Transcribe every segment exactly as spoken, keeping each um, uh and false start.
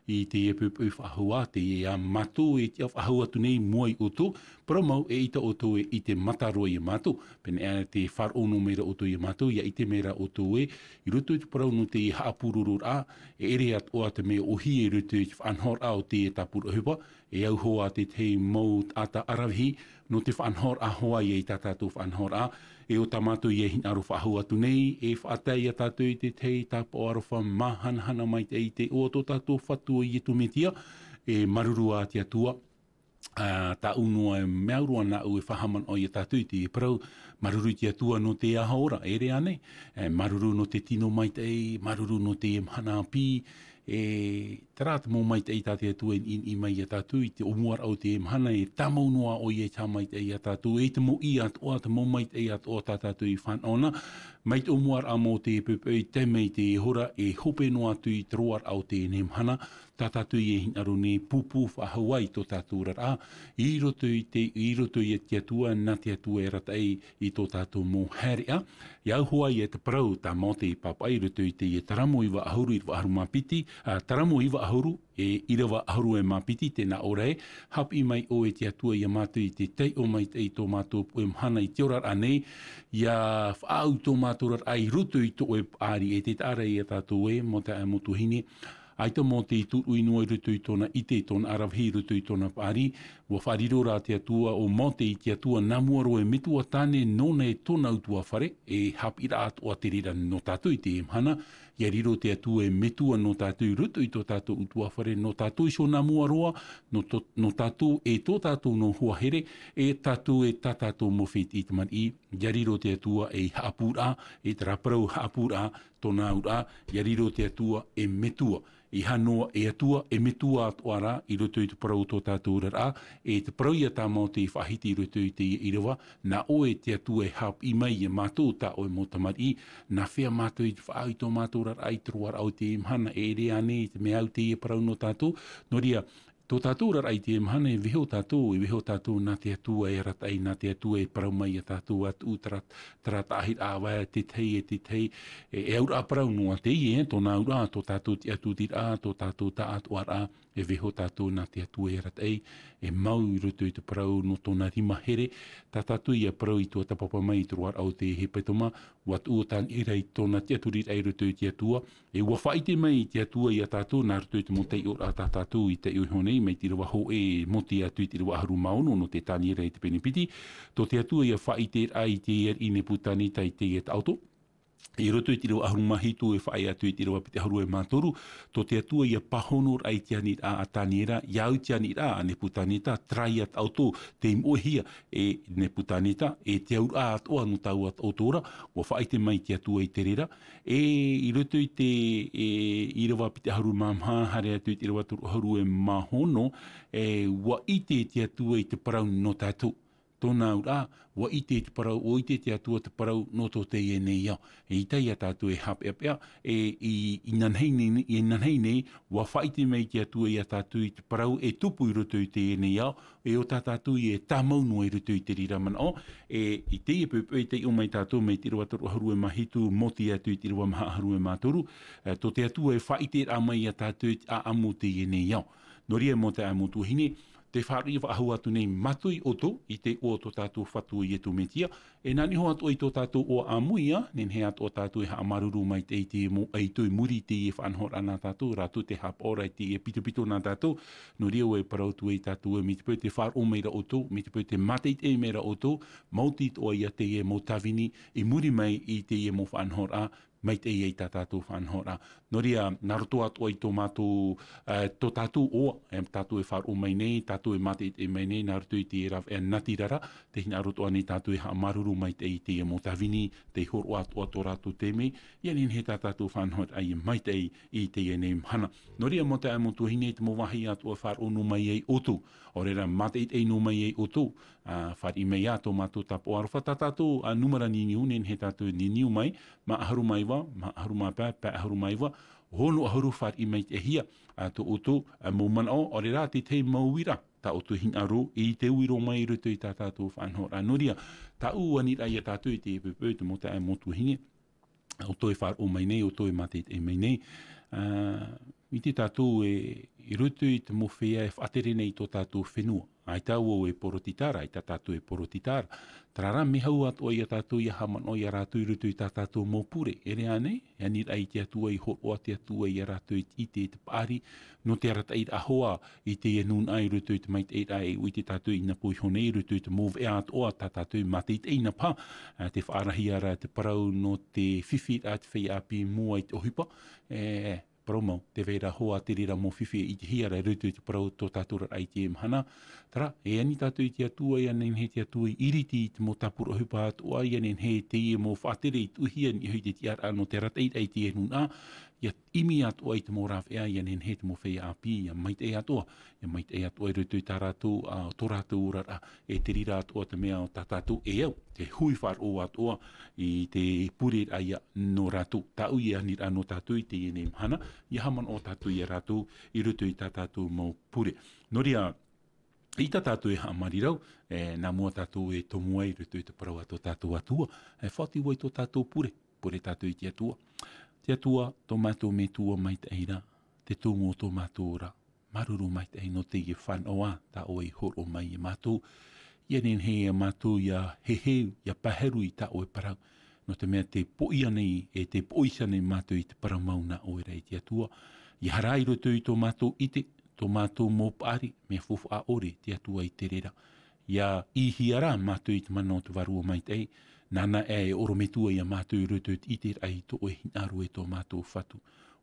i teie poʻipoʻi faʻahou, teie ā mātou e tiʻa faʻahou atu nei mua ia ʻoutou, parau mau e ʻaita ʻoutou e ʻite mataroa ia mātou. Pēnei aʻe te faʻaroʻo noa mai ra ʻoutou ia mātou, ʻia ʻite mai ra ʻoutou ē, i roto i te parau nō te haʻapūrororaʻa, e ʻere atoʻa te mea ʻōhie i roto i te faʻanahoraʻa o teie tāpura ʻohipa, e auhoa te tahi mau taʻata ʻaravihi, nō te faʻanahoraʻa hoʻi ia i tā tātou faʻanahoraʻa, e ʻo tā mātou ia hinaʻaro faʻahou atu nei, e faʻatae ia tātou i te tahi tāpaʻo aroha māhanahana maitaʻi i te iʻoa o tō tātou Fatu ʻo Iesu Mesia, e māuruuru ā te Atua, ā, tāʻu noa e mea au roa nāʻu e faʻahaʻamanaʻo ia tātou i te parau, māuruuru i te Atua nō te aho ora, e ʻere ānei, e, māuruuru nō te tino maitaʻi, māuruuru nō te mahana ʻāpī, e, terā te mau maitaʻi tā te Atua i, i, i mai ia tātou i te ʻōmuaraʻa o te mahana, e tāmau noa ʻoia i te maitaʻi ia tātou, e te mau ʻī atoʻa, te mau maitaʻi atoʻa tā tātou i fānaʻo na, mai te ʻōmuaraʻa mau o te poʻipoʻi, tae mai i te hora, e hope noa atu i te roaraʻa o teie nei mahana, tā tātou e hinaʻaro nei pūpū faʻahou ai tō tātou oraraʻa, i roto i te, i roto ia te Atua, nā te Atua e arataʻi i tō tātou mau haereʻa. ʻIa auhoa ia te parau tā Mōte i pāpaʻi i roto i teie Taramo iva ʻahuru, ʻirava ʻahuru mā piti, ā, Taramo iva ʻahuru, e ʻirava ʻahuru e mā piti, tē nā ʻō ra ē, haʻapiʻi mai ʻoe te Atua ia mātou i te taiʻo maitaʻi i tō mātou puʻe mahana i te oraraʻa nei, ʻia faʻaau tō mātou oraraʻa i roto i tō ʻoe paʻari, e te taʻa ra ia tātou ē, Mōte ʻe mau tuahine, ʻaita Mōte i tūruʻi noa i roto i tōna ʻite, i tōna ʻaravihi, i roto i tōna paʻari, ʻua faʻariro rā te Atua, ʻo Mōte i te Atua nā mua roa e metua tāne nōna e tōna ʻutuāfare, e haʻapiʻiraʻa atoʻa te reira nō tātou i teie mahana, ʻia riro te Atua e metua nō tātou i roto i tō tātou ʻutuāfare, nō tātou iho nā mua roa, nō tō, nō tātou e tō tātou noa hoa here, e tātou e tā tātou mau fētiʻi tamariʻi, ʻia riro te Atua ei haʻapūraʻa, e terā parau haʻapūraʻa, tōna auraʻa, ʻia riro te Atua e metua. ʻEiaha noa e Atua, e metua atoʻa rā, i roto i te parau o tō tātou oraraʻa, e te parau ia tā Mōte i faʻahiti i roto i teie ʻīrava, nā ʻoe te Atua e haʻapiʻi mai ia mātou tā ʻoe mau tamariʻi, nā hea mātou i te faʻaau i tō mātou oraraʻa i te roaraʻa o teie mahana, e ʻere ānei te mea au teie parau nō tātou, nō reira, tō tātou oraraʻa i teie mahana, e vaiiho tātou, e vaiiho tātou nā te Atua e arataʻi, nā te Atua e parau mai ia tātou atu, terā, terā taʻahiraʻa ʻāvae, te tahi, e te tahi, e, e auraʻa parau noa teie, tōna auraʻa, tō tātou tiʻaturiraʻa, tō tātou taʻatoʻaraʻa, e vaiiho tātou nā te Atua e arataʻi, e mau i roto i te parau nō tōna rima here, tā tātou ïa parau i tuatāpapa mai i te roaraʻa o te hepetoma, ʻUa tuʻu ʻo Taniera i tōna tiʻaturiraʻa i roto i te Atua, e ʻua faʻaʻite mai te Atua ia tātou, nā roto i te mau taiʻoraʻa tā tātou i taiʻo iho nei, mai te ʻīrava hōʻē e Mōte atu i te ʻīrava ʻahuru mā ono nō te Taniera i te pene piti, tō te Atua ïa faʻaʻiteraʻa i te ariʻi Nepukaneta i teie taʻoto. I roto i te ʻīrava ʻahuru mā hitu e faʻaea atu i te ʻīrava piti ʻahuru e mā toru, tō te Atua ïa pāhonoraʻa i te aniraʻa a Taniera, ʻia au te aniraʻa a Nepukaneta, terā ïa taʻoto tei moʻehia e Nepukaneta, e te auraʻa atoʻa nō taua taʻoto ra, ʻua faʻaʻite mai te Atua i te reira, e i roto i te, e, ʻīrava piti ʻahuru mā maha, haere atu i te ʻīrava toru ʻahuru e mā ono, e, ʻua ʻite te Atua i te parau nō tātou. Tōna auraʻa, ʻua ʻite te parau, ʻua ʻite te Atua te parau nō tō teie nei ao. E ʻaita ïa tātou e haʻapeʻapeʻa, e, i, inanahi nei, inanahi nei, ʻua faʻaʻite mai te Atua ia tātou i te parau e tupu i roto i teie nei ao, e ʻo tā tātou ïa e tāmau noa i roto i te reira manaʻo, e, i teie poʻipoʻi taiʻo mai tātou mai te ʻīrava toru ʻahuru e mā hitu, Mōte atu i te ʻīrava maha ʻahuru e mā toru, e, tō te Atua e faʻaʻiteraʻa mai ia tātou i te ʻāʻamu o teie nei ao. Nō reira Mōte ʻe mau tuahine, tē faʻaroʻo faʻahou atu nei mātou ia ʻoutou, i te iʻoa o tō tātou Fatu ʻo Iesu Mesia, e nā niʻa iho atoʻa i tō tātou iʻoa ʻāmui ïa, nehenehe atoʻa tātou e haʻamāuruuru maitaʻi i te mau ʻaito i muri i teie faʻanahoraʻa nā tātou, rātou tei haʻapaʻo ra i teie pitopito nā tātou, nō reira ʻoe e parau atu ai tātou ē, mai te peu tē faʻaroʻo mai ra ʻoutou, mai te peu tē mātaʻitaʻi mai ra ʻoutou, maoti atoʻa ïa teie mau tāvini, i muri mai i teie mau faʻanahoraʻa, maitaʻi ai tā tātou faʻanahoraʻa. Nō reira, nā roto atoʻa i tō mātou, e, tō tātou iʻoa, e, tātou e faʻaroʻo mai nei, tātou e mātaʻitaʻi mai nei, nā roto i te rāveʻa natirara, tē hinaʻaro atoʻa nei tātou e haʻamāuruuru maitaʻi i teie mau tāvini, tei hōroʻa atoʻa tō rātou taime, ʻia nehenehe tā tātou faʻanahoraʻa ʻia maitaʻi i teie nei mahana. Nō reira Mōte ʻe mau tuahine, te mau vāhi atoʻa e faʻaroʻo noa mai ai ʻoutou, ʻaore rā mātaʻitaʻi noa mai ai ʻoutou, a, fāriʻi mai ā tō mātou tāpaʻo aroha tā tātou, a, nūmera niniu, nehenehe tātou e niniu mai, maha ʻahuru mā iva, maha ʻahuru mā pae, pae ʻahuru mā iva, ono ʻahuru fāriʻi maitaʻihia, a, tō ʻoutou, a, mau manaʻo, ʻaore rā te tahi mau uiraʻa, tā ʻoutou e hinaʻaro, i te uiro mai i roto i tā tātou faʻanahoraʻa. Nō reira, tāʻu aniraʻa ia tātou i teie poʻipoʻi, te Mōte ʻe mau tuahine, ʻoutou e faʻaroʻo mai nei, ʻoutou e mātaʻitaʻi mai nei, a, ʻite tātou e, i roto i te mau feiā e faʻatere nei i tō tātou fenua. ʻAita vau e porotita ra, ʻaita tātou e porotita ra. Terā rā, mea hau atoʻa ia tātou ʻia haʻamanaʻo ia rātou i roto i tā tātou mau pure. E ʻere ānei, e aniraʻa i te Atua, i hōroʻa te Atua ia rātou i te ʻite, i te paʻari, nō te arataʻiraʻa hoʻi i teie nūnaʻa i roto i te maitaʻiraʻa e ʻite tātou i nā pō iho nei, i roto i te mau veʻa atoʻa tā tātou i mātaʻitaʻi nā paha, ā, te faʻarahi ra te parau nō te fifi ra te feiā ʻāpī i mua i te ʻohipa, e, parau mau, tē vai ra hoʻi te reira mau fifi e ʻitehia ra i roto i te parau tō tātou oraraʻa i teie mahana. Terā, e ani tātou i te Atua, ʻia nehenehe te Atua i ʻiriti i te mau tāpura ʻohipa atoʻa, ʻia nehenehe teie mau faʻatere i tuʻuhia i niʻa i te tiʻaraʻa nō te arataʻiraʻa i teie nūnaʻa, ʻia ʻimi atoʻa i te mau rāveʻa, ʻia nehenehe te mau feiā ʻāpī, ʻia maitaʻi atoʻa, ʻia maitaʻi atoʻa i roto i tā rātou, ā, tō rātou oraraʻa, e te reira atoʻa te mea o tā tātou e au, te hui faʻaroʻo atoʻa i te pure ra ia nō rātou. Tāʻu ia aniraʻa nō tātou i teie nei mahana, ʻia haʻamanaʻo tātou ia rātou i roto i tā tātou mau pure. Nō reira, ʻaita tātou e haʻamarirau, e, nā mua tātou e tomo ai i roto i te parau a tō tātou Atua, e faʻaoti vau i tō tātou pure, pure tātou i te Atua. Te Atua, tō mātou Metua maitaʻi ra, te Tumu o tō mātou ra, māuruuru maitaʻi nō teie fānaʻo tā ʻoe i hōroʻa mai ia mātou. ʻIa nehenehe ia mātou ʻia heheu, ʻia paheru i tā ʻoe parau. Nō te mea tē poʻia nei, e tē poʻihia nei mātou i te parau mau nā ʻoe ra e te Atua. ʻIa haere i roto i tō mātou ʻite, tō mātou mau paʻari, mea faufaʻa ʻore te Atua i te reira. ʻIa ʻīhia rā mātou i te mana o te Vārua Maitaʻi, nāna e orometua ia mātou i roto i te ʻiteraʻa i tō ʻoe hinaʻaro e tō mātou Fatu.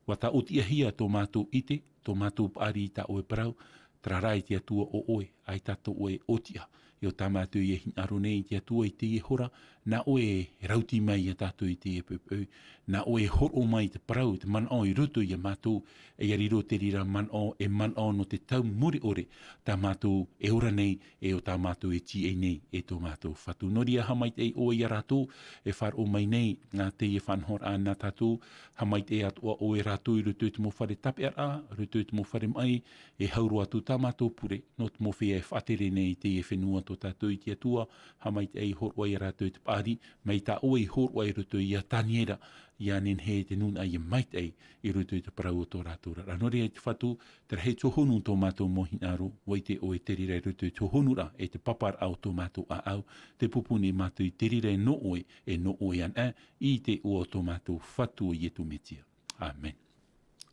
ʻUa tāʻotiʻahia tō mātou ʻite, tō mātou paʻari i tā ʻoe parau, terā rā e te Atua ʻo ʻoe, ʻaita tō ʻoe ʻōtiʻa. E ʻo tā mātou e hinaʻaro nei i te Atua i teie hora, nā ʻoe e rauti mai ia tātou i teie poʻipoʻi, nā ʻoe e hōroʻa mai te parau, te manaʻo i roto ia mātou, e ʻia riro te reira manaʻo, e manaʻo nō te tau mure ʻore, tā mātou e ora nei, e ʻo tā mātou e tīaʻi nei, e tō mātou Fatu. Nō reira, haʻamaitaʻi ʻoe ia rātou e faʻaroʻo mai nei, nā teie faʻanahoraʻa nā tātou, haʻamaitaʻi atoʻa ʻoe ia rātou i roto i te mau fare tāpeʻaraʻa, i roto i te mau fare maʻi, e hau roa atu tā mātou pure, nō te mau feiā e faʻatere nei i teie fenua tō tātou i te Atua, haʻamaitaʻi hōroʻa ia rātou i te paʻari, mai tā ʻoe i hōroʻa i roto ia Taniera, ʻia nehenehe te nūnaʻa ʻia maitaʻi i roto i te parau o tō rātou oraraʻa. Nō reira e te Fatu, te rahi tō hōhonu tō mātou mau hinaʻaro, ʻua ʻite ʻoe te reira i roto i te hōhonuraʻa, e te paparaʻa o tō mātou ʻāʻau, tē pūpū nei mātou i te reira e nō ʻoe, e nō ʻoe anaʻe, i te iʻoa o tō mātou Fatu ʻo Ietu Metia. ʻĀmene.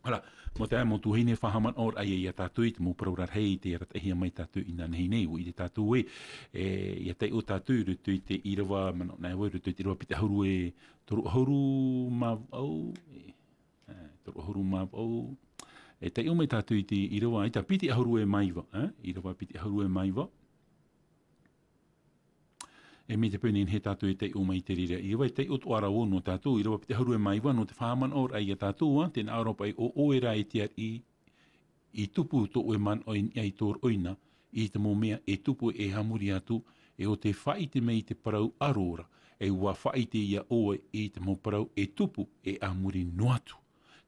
Ora, mau taeaʻe, mau tuahine, faʻahaʻamanaʻoraʻa ia tātou i te mau parau rarahi tei arataʻihia mai tātou inānahi nei, ʻua ʻite tātou ē, e, ʻia taiʻo tātou i roto i te ʻīrava, manaʻo nei vau, i roto i te ʻīrava piti ʻahuru e toru ʻahuru mā vaʻu, e, e, toru ʻahuru mā vaʻu, e taiʻo mai tātou i te ʻīrava, ʻaita piti ʻahuru e mā iva, e, ʻīrava piti ʻahuru e mā iva. E mai te peu e nehenehe tātou e taiʻo mai i te reira ʻīrava, e taiʻo atoʻa ra vau nō tātou, ʻīrava piti ʻahuru e mā iva, nō te faʻahaʻamanaʻoraʻa ia tātou, ā, tē nā ʻō ra paʻi, ʻo ʻoe rā e te Ariʻi, i tupu tō ʻoe manaʻo i niʻa i tō roʻo ina, i te mau mea e tupu e a muri atu, e ʻo tē faʻaʻite mai i te parau ʻaro ra, e ʻua faʻaʻite ia ʻoe i te mau parau e tupu e a muri noa atu.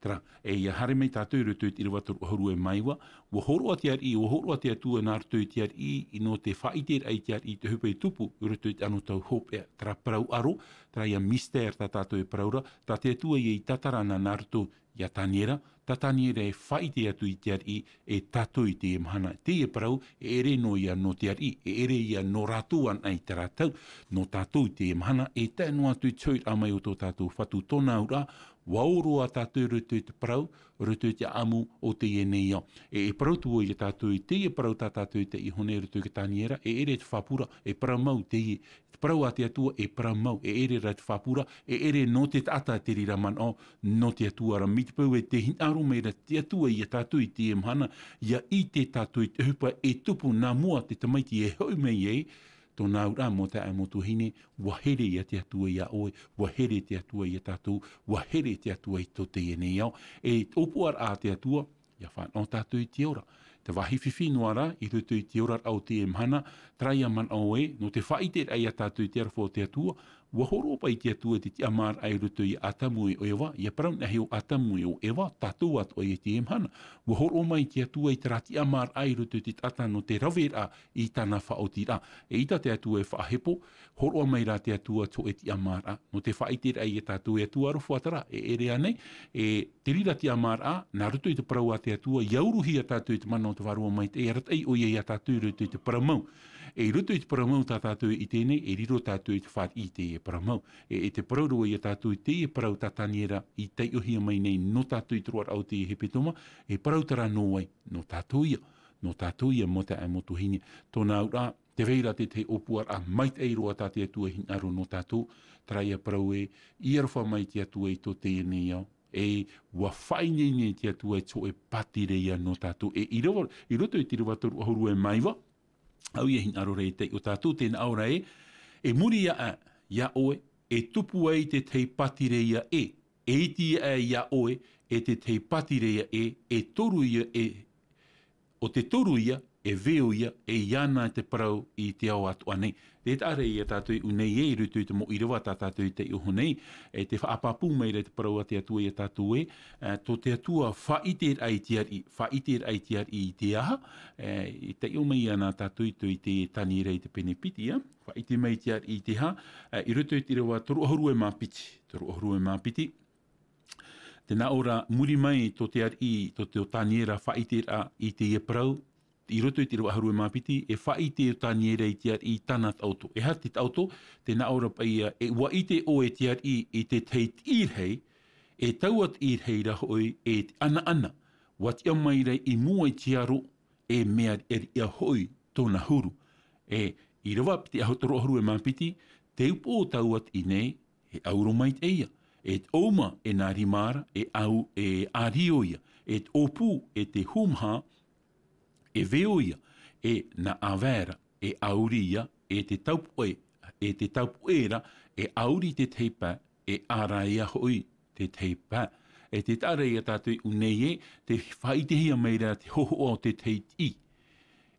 Terā, e ʻia haere mai tātou i roto i te ʻīrava toru ʻahuru e mā iva, ʻua hōroʻa te Ariʻi, ʻua hōroʻa te Atua nā roto i te Ariʻi, i nō te faʻaʻiteraʻa i te Ariʻi i te ʻohipa e tupu, i roto i te anotau hopeʻa, terā parau ʻaro, terā ïa mystère tā tātou e parau ra, tā te Atua ïa i tātara na nā roto ia Taniera, tā Taniera e faʻaʻite atu i te Ariʻi, e tātou i teie mahana, teie parau, e ʻere noa ïa nō te Ariʻi, e ʻere ïa nō rātou anaʻe i terā tau, nō tātou i teie mahana, e tae noa atu i te hoʻiraʻa mai o tō tātou Fatu tōna auraʻa, ʻua ō roa tātou i roto i te parau, i roto i te ʻaʻamu o teie nei ao. E, e parau atu vau ia tātou i teie parau tā tātou i taiʻo nei i roto i te Taniera, e ʻere te fāpura, e parau mau teie, te parau a te Atua, e parau mau, e ʻere rā te fāpura, e ʻere nō te taʻata te reira manaʻo, nō te Atua rā. Mai te peu ē tē hinaʻaro mai ra te Atua ia tātou i teie mahana, ʻia ʻite tātou i te ʻohipa e tupu nā mua te Tamaiti e hoʻi mai ai, tōna auraʻa, mau taeaʻe, mau tuahine, ʻua here ïa te Atua ia ʻoe, ʻua here te Atua ia tātou, ʻua here te Atua i tō teie nei ao. E te ʻōpuaraʻa a te Atua, ʻia fānaʻo tātou i te ora. Te vāhi fifi noa ra, i roto i te oraraʻa o teie mahana, terā ïa manaʻo ē, nō te faʻaʻiteraʻa ia tātou i te aroha o te Atua, Ua hōroʻa paʻi te Atua i te tiʻamāraʻa i roto ia Atamu e ʻo Eva, ia parau anaʻe ʻo Atamu e ʻo Eva, tātou atoʻa i teie mahana. Ua hōroʻa mai te Atua i terā tiʻamāraʻa i roto i te taʻata nō te raveraʻa i tāna faʻaotiraʻa. ʻEita te Atua e faʻahepo, hōroʻa mai rā te Atua i te hōʻē tiʻamāraʻa. Nō te faʻaʻiteraʻa ia tātou e Atua aroha terā, e ʻere ānei, e te reira tiʻamāraʻa, nā roto i te parau a te Atua, ʻia uruhia tātou i te mana o te Vārua Maitaʻi, e arataʻi ʻoia ia tātou i roto i te parau mau. E i roto i te parau mau tā tātou e ʻite nei, e riro tātou i te fāriʻi i teie parau mau. E, e te parau roa ia tātou i teie parau tā Taniera i taiʻohia mai nei nō tātou i te roaraʻa o teie hepetoma, e parau terā nō vai, nō tātou ia, nō tātou ia mau taeaʻe mau tuahine. Tōna auraʻa, tē vai ra te tahi ʻōpuaraʻa maitaʻi roa tā te Atua e hinaʻaro nō tātou, terā ia parau ē, ʻia aroha mai te Atua i tō teie nei ao, e ʻua faʻaineine te Atua i te hōʻē pātireia nō tātou. E ʻīrava, i roto i te ʻīrava toru ʻahuru e mā iva, ʻoia e hinaʻaro ra i taiʻo tātou, tē nā ʻō ra ē, e muri aʻe ia ʻoe, e tupu ai te tahi pātireia ē, e iti aʻe ia ʻoe, e te tahi pātireia ē, e toru ia, e ʻo te toru ia, e veo ia, e ʻia ana te parau i te ao atoʻa nei. Tē taʻa ra ia tātou i ʻō nei ē, i roto i te mau ʻīrava tā tātou i taiʻo nei, e tē faʻapāpū mai ra te parau a te Atua ia tātou ē, e, tō te Atua faʻaʻiteraʻa i te ariʻi, faʻaʻiteraʻa i te ariʻi i te aha, e, i taiʻo mai ana tātou i te, i te Taniera i te pene piti, ā, faʻaʻite mai te ariʻi i te aha, e, i roto i te ʻīrava toru ʻahuru e mā piti, toru ʻahuru e mā piti, Tē nā ʻō ra, muri mai tō te ariʻi, tō te, tō Taniera faʻaʻiteraʻa i teie parau, i roto i te ʻīrava ʻahuru e mā piti, e faʻaʻite ʻo Taniera i te ariʻi i tāna taʻoto. E aha te taʻoto? Tē nā ʻō ra paʻi ïa, e ʻua ʻite ʻoe e te ariʻi i te tahi tiʻi rahi, e taua tiʻi rahi ra hoʻi, e te ʻanaʻana, ʻua tiʻa mai ra i mua i te aro, e mea riʻariʻa hoʻi tōna huru. E, ʻīrava piti ʻahuru, toru ʻahuru e mā piti, te upoʻo o taua tiʻi nei, e ʻauro maitaʻi ïa. E te ʻōuma, e nā rima ra, e ʻau-, e ʻārio ïa. E te ʻōpū, e te hūmaha, e veo ïa. E nā ʻāvae ra, e ʻauri ïa, e te taupoʻe, e te taupoʻe ra, e ʻauri te tahi pae, e ʻāraia hoʻi te tahi pae. E tē taʻa ra ia tātou i ʻō nei ē, tē faʻaʻitehia mai ra te hōhoʻa o te tahi tiʻi.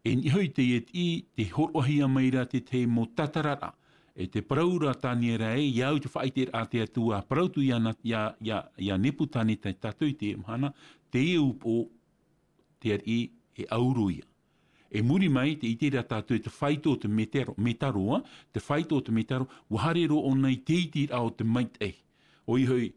E niʻa hoʻi i teie tiʻi, tē hōroʻahia mai ra te tahi mau tātararaʻa. E te parau ra a Taniera ē, ʻia au i te faʻaʻiteraʻa a te Atua, parau atu iāna, ia, ia, ia Nepukaneta tātou i teie mahana, teie upoʻo, te ariʻi e ʻauro ïa. E muri mai, tē ʻite ra tātou i te faito o te mētero-, mētaro, ā, te faito o te mētaro, ʻua haere roa ʻōna i te itiraʻa o te maitaʻi. ʻOia hoʻi,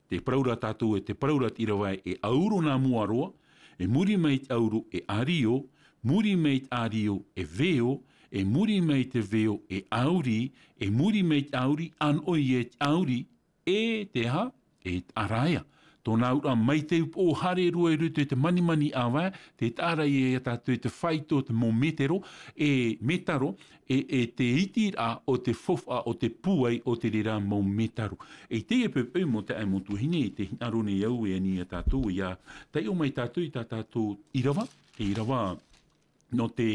tē parau ra tātou ē, tē parau ra te ʻīrava ē, e ʻauro nā mua roa, e muri mai te ʻauro e ʻārio, muri mai te ʻārio e veo, e muri mai te veo e ʻauri, e muri mai te ʻauri, ʻānoʻi e te ʻauri, e te aha, e te ʻāraia. Tōna auraʻa, mai te upoʻo haere roa i roto i te manimani ʻāvae, tē taʻa ra ïa ia tātou i te faito o te mau mētero, e mētaro, e, e te itiraʻa o te faufaʻa, o te pūai, o te reira mau mētaro. E i teie poʻipoʻi mau taeaʻe mau tuahine, tē hinaʻaro nei au e ani ia tātou, ʻia taiʻo mai tātou i tā tātou ʻīrava, te ʻīrava, nō te,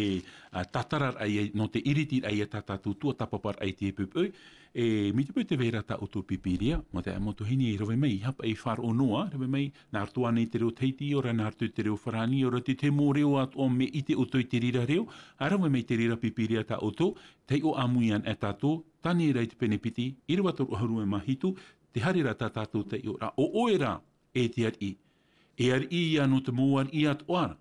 ā, tātararaʻa ïa, nō te ʻiritiraʻa ïa tā tātou tuatāpaparaʻa i teie poʻipoʻi. E, mai te peu tē vai ra tā ʻoutou Pīpīria, mau taeaʻe mau tuahine, rave mai, ʻeiaha paʻi e faʻaroʻo noa, rave mai, nā roto ānei i te reo Tahiti, ʻaore rā nā roto i te reo Farāni, ʻaore rā te tahi mau reo atoʻa mea ʻite ʻoutou i te reira reo, ā, rave mai te reira Pīpīria tā ʻoutou, taiʻo ʻāmui ana e tātou, Taniera i te pene piti, ʻīrava toru ʻahuru e mā hitu, tē haere ra tā tātou taiʻoraʻa, ʻo ʻoe rā, e te ariʻi, e ariʻi ïa nō te mau ariʻi atoʻa ra.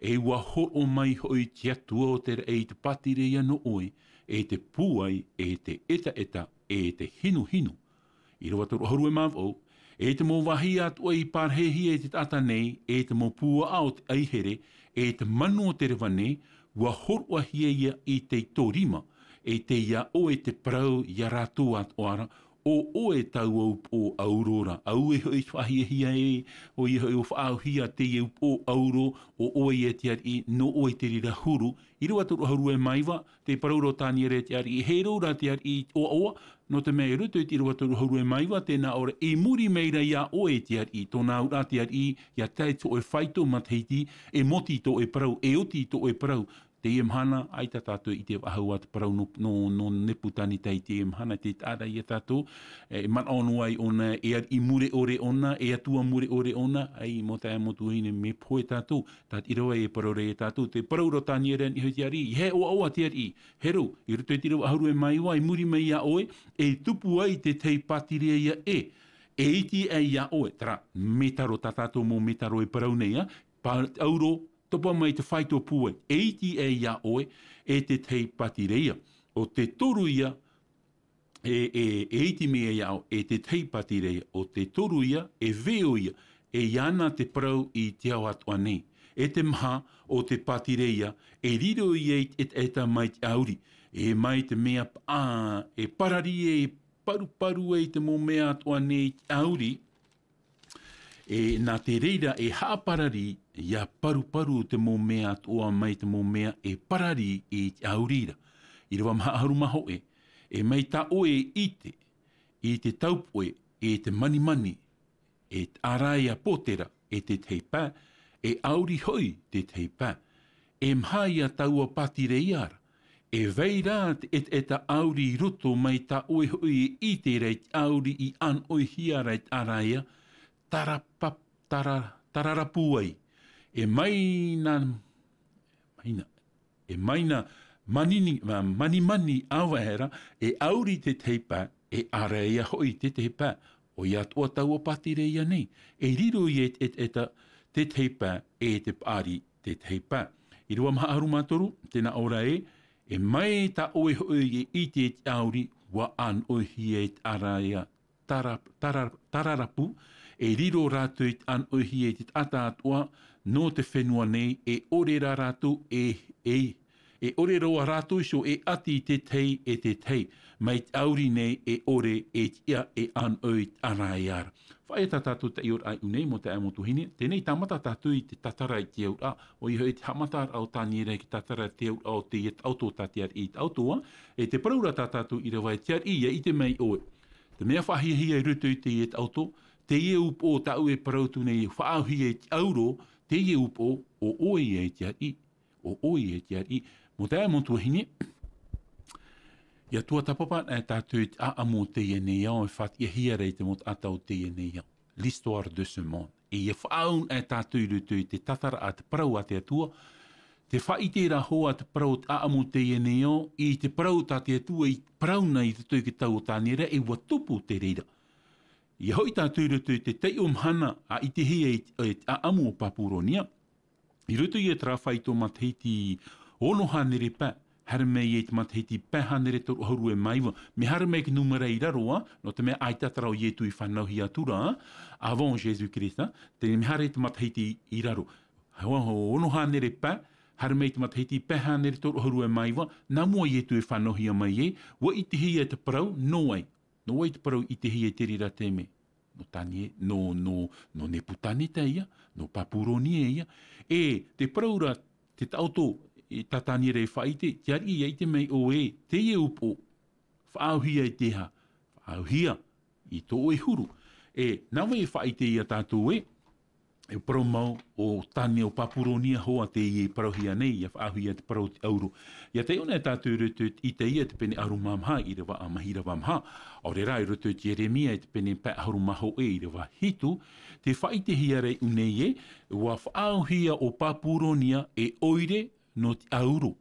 E ʻua hōroʻa mai hoʻi te Atua o te raʻi i te pātireia nō ʻoe, e te pūai, e te ʻetaʻeta, e te hinuhinu. ʻĪrava toru ʻahuru e mā vaʻu, e te mau vāhi atoʻa i parahihia e te taʻata nei, e te mau puaʻa o te ʻaihere, e te manu o te reva nei, ʻua hōroʻahia ïa i te ito rima, e tei iā ʻoe te parau iā rātou atoʻa ra, ʻo ʻoe taua upoʻo ʻauro ra. Auē hoʻi te faʻahiahia ē, ʻoia hoʻi ʻua faʻaauhia teie upoʻo ʻauro, ʻo ʻoe e te ariʻi, nō ʻoe te reira huru. ʻĪrava toru ʻahuru e mā iva, te parau ra o Taniera e te ariʻi, e hē roa rā te ariʻi ʻoaʻoa, nō te mea i roto i te ʻīrava toru ʻahuru e mā iva, tē nā ʻō ra, i muri mai ra iā ʻoe e te ariʻi, tōna auraʻa te ariʻi, ʻia tae i te hōʻē faito matahiti, e moti tō ʻoe parau, e oti tō ʻoe parau, Teie mahana, ʻaita tātou i ʻite faʻahou ā te parau nō, nō, nō Nepukaneta i teie mahana, tē taʻa ra ia tātou, e manaʻo noa ai ʻōna, e ariʻi mure ʻore ʻōna, e atua mure ʻore ʻōna, ʻaita mau taeaʻe, mau tuahine, mea pohe tātou, tā te ʻīrava e parau ra ia tātou, te parau ra o Taniera i niʻa iho i te ariʻi, ʻeiaha e ʻoaʻoa te ariʻi, hē roa, i roto i te ʻīrava ʻahuru e mā iva, i muri mai iā ʻoe, e tupu ai te tahi pātireia ʻē, e iti aʻe iā ʻoe, terā, mētaro, tā tātou mau mētaro e parau nei, ā, pa-, ʻauro, topa mai te fāito pūai, e iti aʻe iā ʻoe, e te tahi pātireia. ʻO te toru ia, e, e, e iti mai iā ʻoe, e te tahi pātireia. ʻO te toru ia, e veo ia, e ʻia ana te parau i te ao atoʻa nei. E te maha, ʻo te pātireia, e riro ia i te ʻetaʻeta mai te ʻauri. E mai te mea paʻa, e parari, e paruparu ai te mau mea atoʻa nei i te ʻauri, e, nā te reira e haʻaparari, ʻia paruparu te mau mea atoʻa mai te mau mea e parari i te ʻauri ra. ʻĪrava maha ʻahuru mā hōʻē, e mai tā ʻoe e ʻite, i te taupoʻe, e te manimani, e te ʻāraia pōtera, e te tahi pae, e ʻauri hoʻi te tahi pae. E maha ia taua pātireia ra, e vai ra te ʻetaʻeta ʻauri i roto mai tā ʻoe hoʻi e ʻite ra i te ʻauri i ʻānoʻihia ra i te ʻāraia, tarapa-, tara-, tararapu ai. E mai nā, mai nā, e mai nā manini-, ma-, manimani ʻāvae ra, e ʻauri te tahi pae, e ʻāraia hoʻi te tahi pae. ʻOia atoʻa taua pātireia nei, e riro ia i te ʻetaʻeta te tahi pae, e te paʻari te tahi pae. ʻĪrava maha ʻahuru mā toru, tē nā ʻō ra ē, e mai tā ʻoe hoʻi e ʻite i te ʻauri, ʻua ʻānoʻihia i te ʻāraia tara-, tara-, tararapu, e riro rātou i te ʻānoʻihia i te taʻata atoʻa nō te fenua nei, e ʻore rā rātou, e, e, e ʻore roa rātou iho e ʻati i te tahi e te tahi, mai te ʻauri nei e ʻore, e tiʻa, e ʻānoʻi i te ʻāraia ra. Faʻaea tā tātou taiʻoraʻa i ʻō nei, mau taeaʻe, mau tuahine, teie nei tāmata tātou i te tātara i te auraʻa, ʻoia hoʻi te haʻamataraʻa o Taniera i te tātara i te auraʻa o teie taʻoto tā te ariʻi i taʻoto, ā, e te parau ra tā tātou ʻīrava e te ariʻi, ʻia ʻite mai ʻoe. Te mea faʻahiahia i roto i teie taʻoto, teie upoʻo tāʻu e parau atu nei, faʻaauhia i te ʻauro, teie upoʻo, ʻo ʻoe ia e te ariʻi, ʻo ʻoe ia e te ariʻi. Mau taeaʻe, mau tuahine, ʻia tuatāpapa anaʻe tātou i te ʻāʻamu o teie nei ao, e faʻatiʻahia ra i te mau taʻata o teie nei ao. L'histoire de ce monde. E ʻia faʻaau anaʻe tātou i roto i te tātaraʻa a te parau a te Atua, te faʻaʻite ra hoʻi te parau o te ʻāʻamu o teie nei ao, i te parau tā te Atua i parau na i roto i te tau o Taniera, e ʻua tupu te reira. ʻIa hoʻi tātou i roto i te taiʻo mahana, ʻa ʻitehia i te, i te ʻāʻamu o Papuronia, i roto ia terā faito matahiti ono hānere pae, haere mai i te matahiti pae hānere toru ʻahuru e mā iva, mea haere mai te nūmera i raro, ā, nō te mea ʻaita terā o Ietu i fānauhia atu ra, ā, avant Jésus-Christ, ā, te mea haere te matahiti i raro. Hoa, ho-, ono hānere pae, haere mai te matahiti pae hānere toru ʻahuru e mā iva, nā mua Ietu e fānauhia mai ē, ʻua ʻitehia te parau, nō vai. Nō vai te parau i ʻitehia i te reira taime? Nō Tanie-, nō, nō, nō Nepukaneta ia, nō Papuronia ia. E, te parau ra, te taʻoto, e, tā Taniera e faʻaʻite, te ariʻi, ʻia ʻite mai ʻoe, teie upoʻo, faʻaauhia i te aha? Faʻaauhia i tō ʻoe huru. E, nā vai e faʻaʻite ia tātou ē, e parau mau, ʻo Tanie-, ʻo Papuronia hoʻi teie e parauhia nei, ʻia faʻaauhia te parau o te ʻauro. ʻIa taiʻo anaʻe tātou i roto i Isaia te pene ʻahuru mā maha, ʻīrava, ā, maha, ʻīrava maha. ʻAore rā, i roto i Ieremia i te pene pae ʻahuru mā hōʻē, ʻīrava hitu, tē faʻaʻitehia ra i ʻō nei ē, ʻua faʻaauhia ʻo Papuronia e ʻoire nō te ʻauro.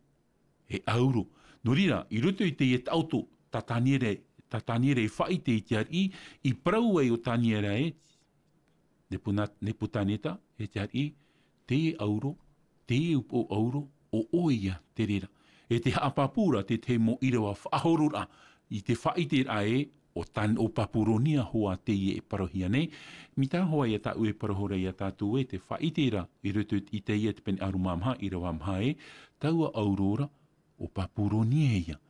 E ʻauro. Nō reira, i roto i teie taʻoto, tā Taniera, tā Taniera e faʻaʻite i te ariʻi, i parau ai ʻo Taniera ē, Nepuna-, Nepukaneta, e te ariʻi, teie ʻauro, teie upoʻo ʻauro, ʻo ʻoe ia te reira. E tē haʻapāpū ra te tahi mau ʻīrava faʻahoro ra, i te faʻaʻiteraʻa ē, ʻo Tan-, ʻo Papuronia hoʻi teie e parauhia nei, mai tā hoʻi ia tāʻu e parau ra ia tātou ē, tē faʻaʻite ra, i roto i Isaia te pene ʻahuru mā maha, ʻīrava maha ē, taua ʻauro ra, ʻo Papuronia ia.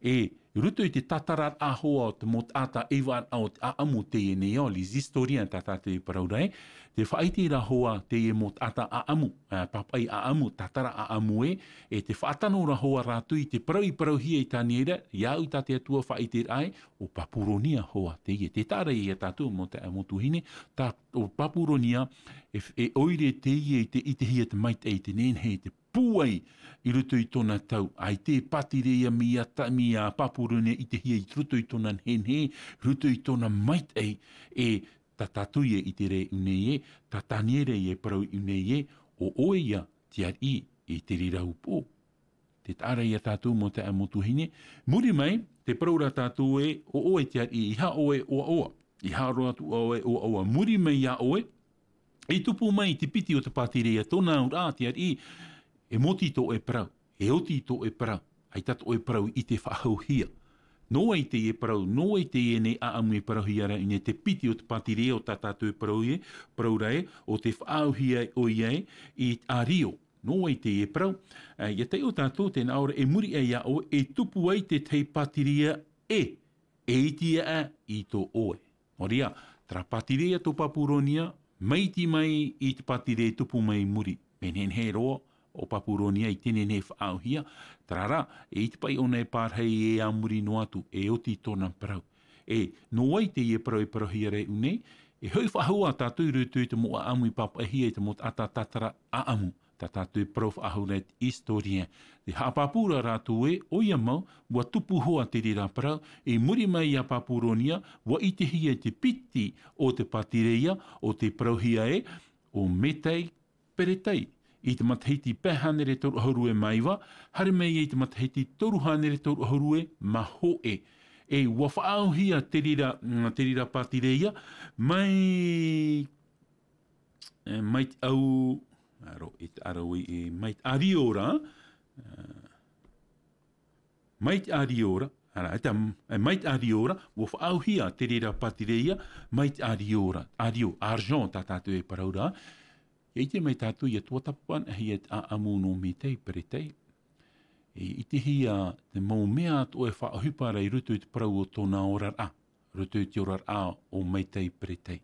E, i roto i te tātararaʻa hoʻi o te mau taʻata ʻeiva o te ʻāʻamu o teie nei ao, les historiens tā tātou e parau ra ē, tē faʻaʻite ra hoʻi teie mau taʻata ʻāʻamu, ā, pāpaʻi ʻāʻamu, tātara ʻāʻamu ē, e tē faʻatano ra hoʻi rātou i te parau i parauhia e Taniera, ʻia au tā te Atua faʻaʻiteraʻa ē, ʻo Papuronia hoʻi teie. Tē taʻa ra ia tātou mau taeaʻe mau tuahine, tā, ʻo Papuronia, e, e ʻoire teie i te, i te ʻitehia te maitaʻi, i te nehenehe, i te pūai i roto i tōna tau. ʻAita e pātireia mai iā ta-, mai iā Papuronia i ʻitehia i roto i tōna nehenehe, i roto i tōna maitaʻi, e tātou ia i te reira nei ē, tā Taniera ia e parau nei ē, ʻo ʻoe ia te ariʻi i te reira upoʻo. Tē taʻa ra ia tātou mau taeaʻe mau tuahine, muri mai, tē parau ra tātou ē, ʻo ʻoe te ariʻi, ʻeiaha ʻoe e ʻoaʻoa, ʻeiaha roa atu ʻoe e ʻoaʻoa, muri mai iā ʻoe, e tupu mai te piti o te pātireia, tōna auraʻa te ariʻi, e mōti tō ʻoe parau, e oti tō ʻoe parau, ʻaita tō ʻoe parau i te faʻahouhia. Nō vai teie parau, nō vai teie nei ʻāʻamu e parauhia ra nei, te piti o te pātireia, ʻo tā tātou e parau ē, parau ra ē, ʻo tē faʻahouhia ʻoia ē, i te ʻārio. Nō vai teie parau, ā, ʻia taiʻo tātou, tē nā ʻō ra, e muri aʻe iā ʻoe, e tupu ai te tahi pātireia ē, e iti aʻe i tō ʻoe. Nō reira, terā pātireia tō Papuronia, maiti mai i te pātireia e tupu mai i muri. Mea nehenehe roa ʻo Papuronia i te nehenehe e faʻahouhia, terā rā, e iti paʻi ʻōna e pārahi ē a muri noa atu, e oti tōna parau. E, nō vai teie parau e parauhia ra nei, e hoʻi faʻahou ā tātou i roto i te mau ʻāʻamu i pāpaʻihia e te mau taʻata tātara ʻāʻamu, tā tātou e parau faʻahou ra e te historien. Tē haʻapāpū ra rātou ē, ʻoia mau, ʻua tupu hoʻi te reira parau, i muri mai iā Papuronia, ʻua ʻitehia te piti o te pātireia, ʻo tē parauhia ē, ʻo Metai Peretai. I te matahiti pae hānere toru ʻahuru e mā iva, haere mai i te matahiti toru hānere toru ʻahuru e mā hōʻē. E ʻua faʻahouhia te reira, mm, te reira pātireia, mai, e, mai te au, aro, i te aro i, e, mai te ʻārio ra, e, mai te ʻārio ra, ara, e, tā, e, mai te ʻārio ra, ʻua faʻahouhia te reira pātireia, mai te ʻārio ra, ʻārio, argent, tā tātou e parau ra, ʻia ʻite mai tātou, ʻia tuatāpapanaʻihia te ʻāʻamu nō Metai Peretai. E ʻitehia te mau mea atoʻa e faʻaʻohipa ra i roto i te parau o tōna oraraʻa, roto i te oraraʻa o Metai Peretai.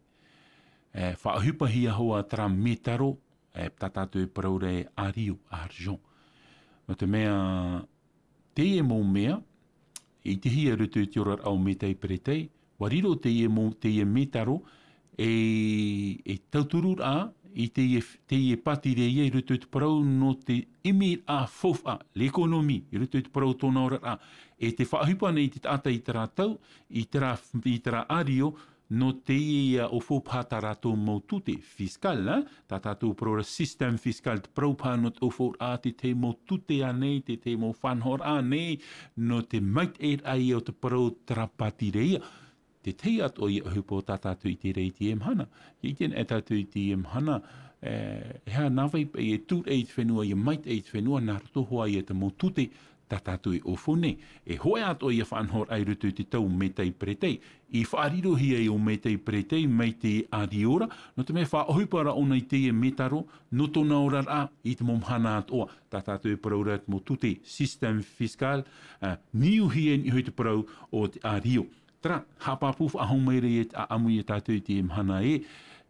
E faʻaʻohipahia hoʻi terā mētaro, e, tā tātou e parau ra e ʻārio, argent. Nō te mea, teie mau mea, e ʻitehia i roto i te oraraʻa o Metai Peretai, ʻua riro teie mau, teie mētaro, e, e tauturu ra, i teie, teie pātireia i roto i te parau nō te ʻimiraʻa faufaʻa, l'économie, i roto i te parau tōna oraraʻa, e tē faʻaʻohipa nei te taʻata i terā tau, i terā, i terā ʻārio, nō teie ia ʻo faufaʻa tā rātou mau tute, fiscal, eh? Tā tātou parau ra système fiscal, te parau paha nō te ʻo faufaʻa te tahi mau tute ānei, te tahi mau faʻanahoraʻa ānei, nō te maitaʻiraʻa ia o te parau terā pātireia. Te tahi atoʻa ia ʻohipa tā tātou i ʻite ra i teie mahana. ʻIa ʻite anaʻe tātou i teie mahana, e, e aha nā vai paʻi e tūraʻi i te fenua, ʻia maitaʻi i te fenua, nā roto hoʻi ia te mau tute, tā tātou e ʻo fau nei. E hōʻē atoʻa ia faʻanahoraʻa i roto i te tau Metai Peretai. I faʻarirohia ai ʻo Metai Peretai mai te ʻārio ra, nō te mea faʻaʻohipa ra ʻōna i teie mētaro, nō tōna oraraʻa i te mau mahana atoʻa. Tā tātou e parau ra te mau tute, système fiscal, a, niuhia i niʻa hoʻi te parau o te ʻārio. Terā, haʻapāpū faʻahou mai ra ia te ʻāʻamu ia tātou i teie mahana ē,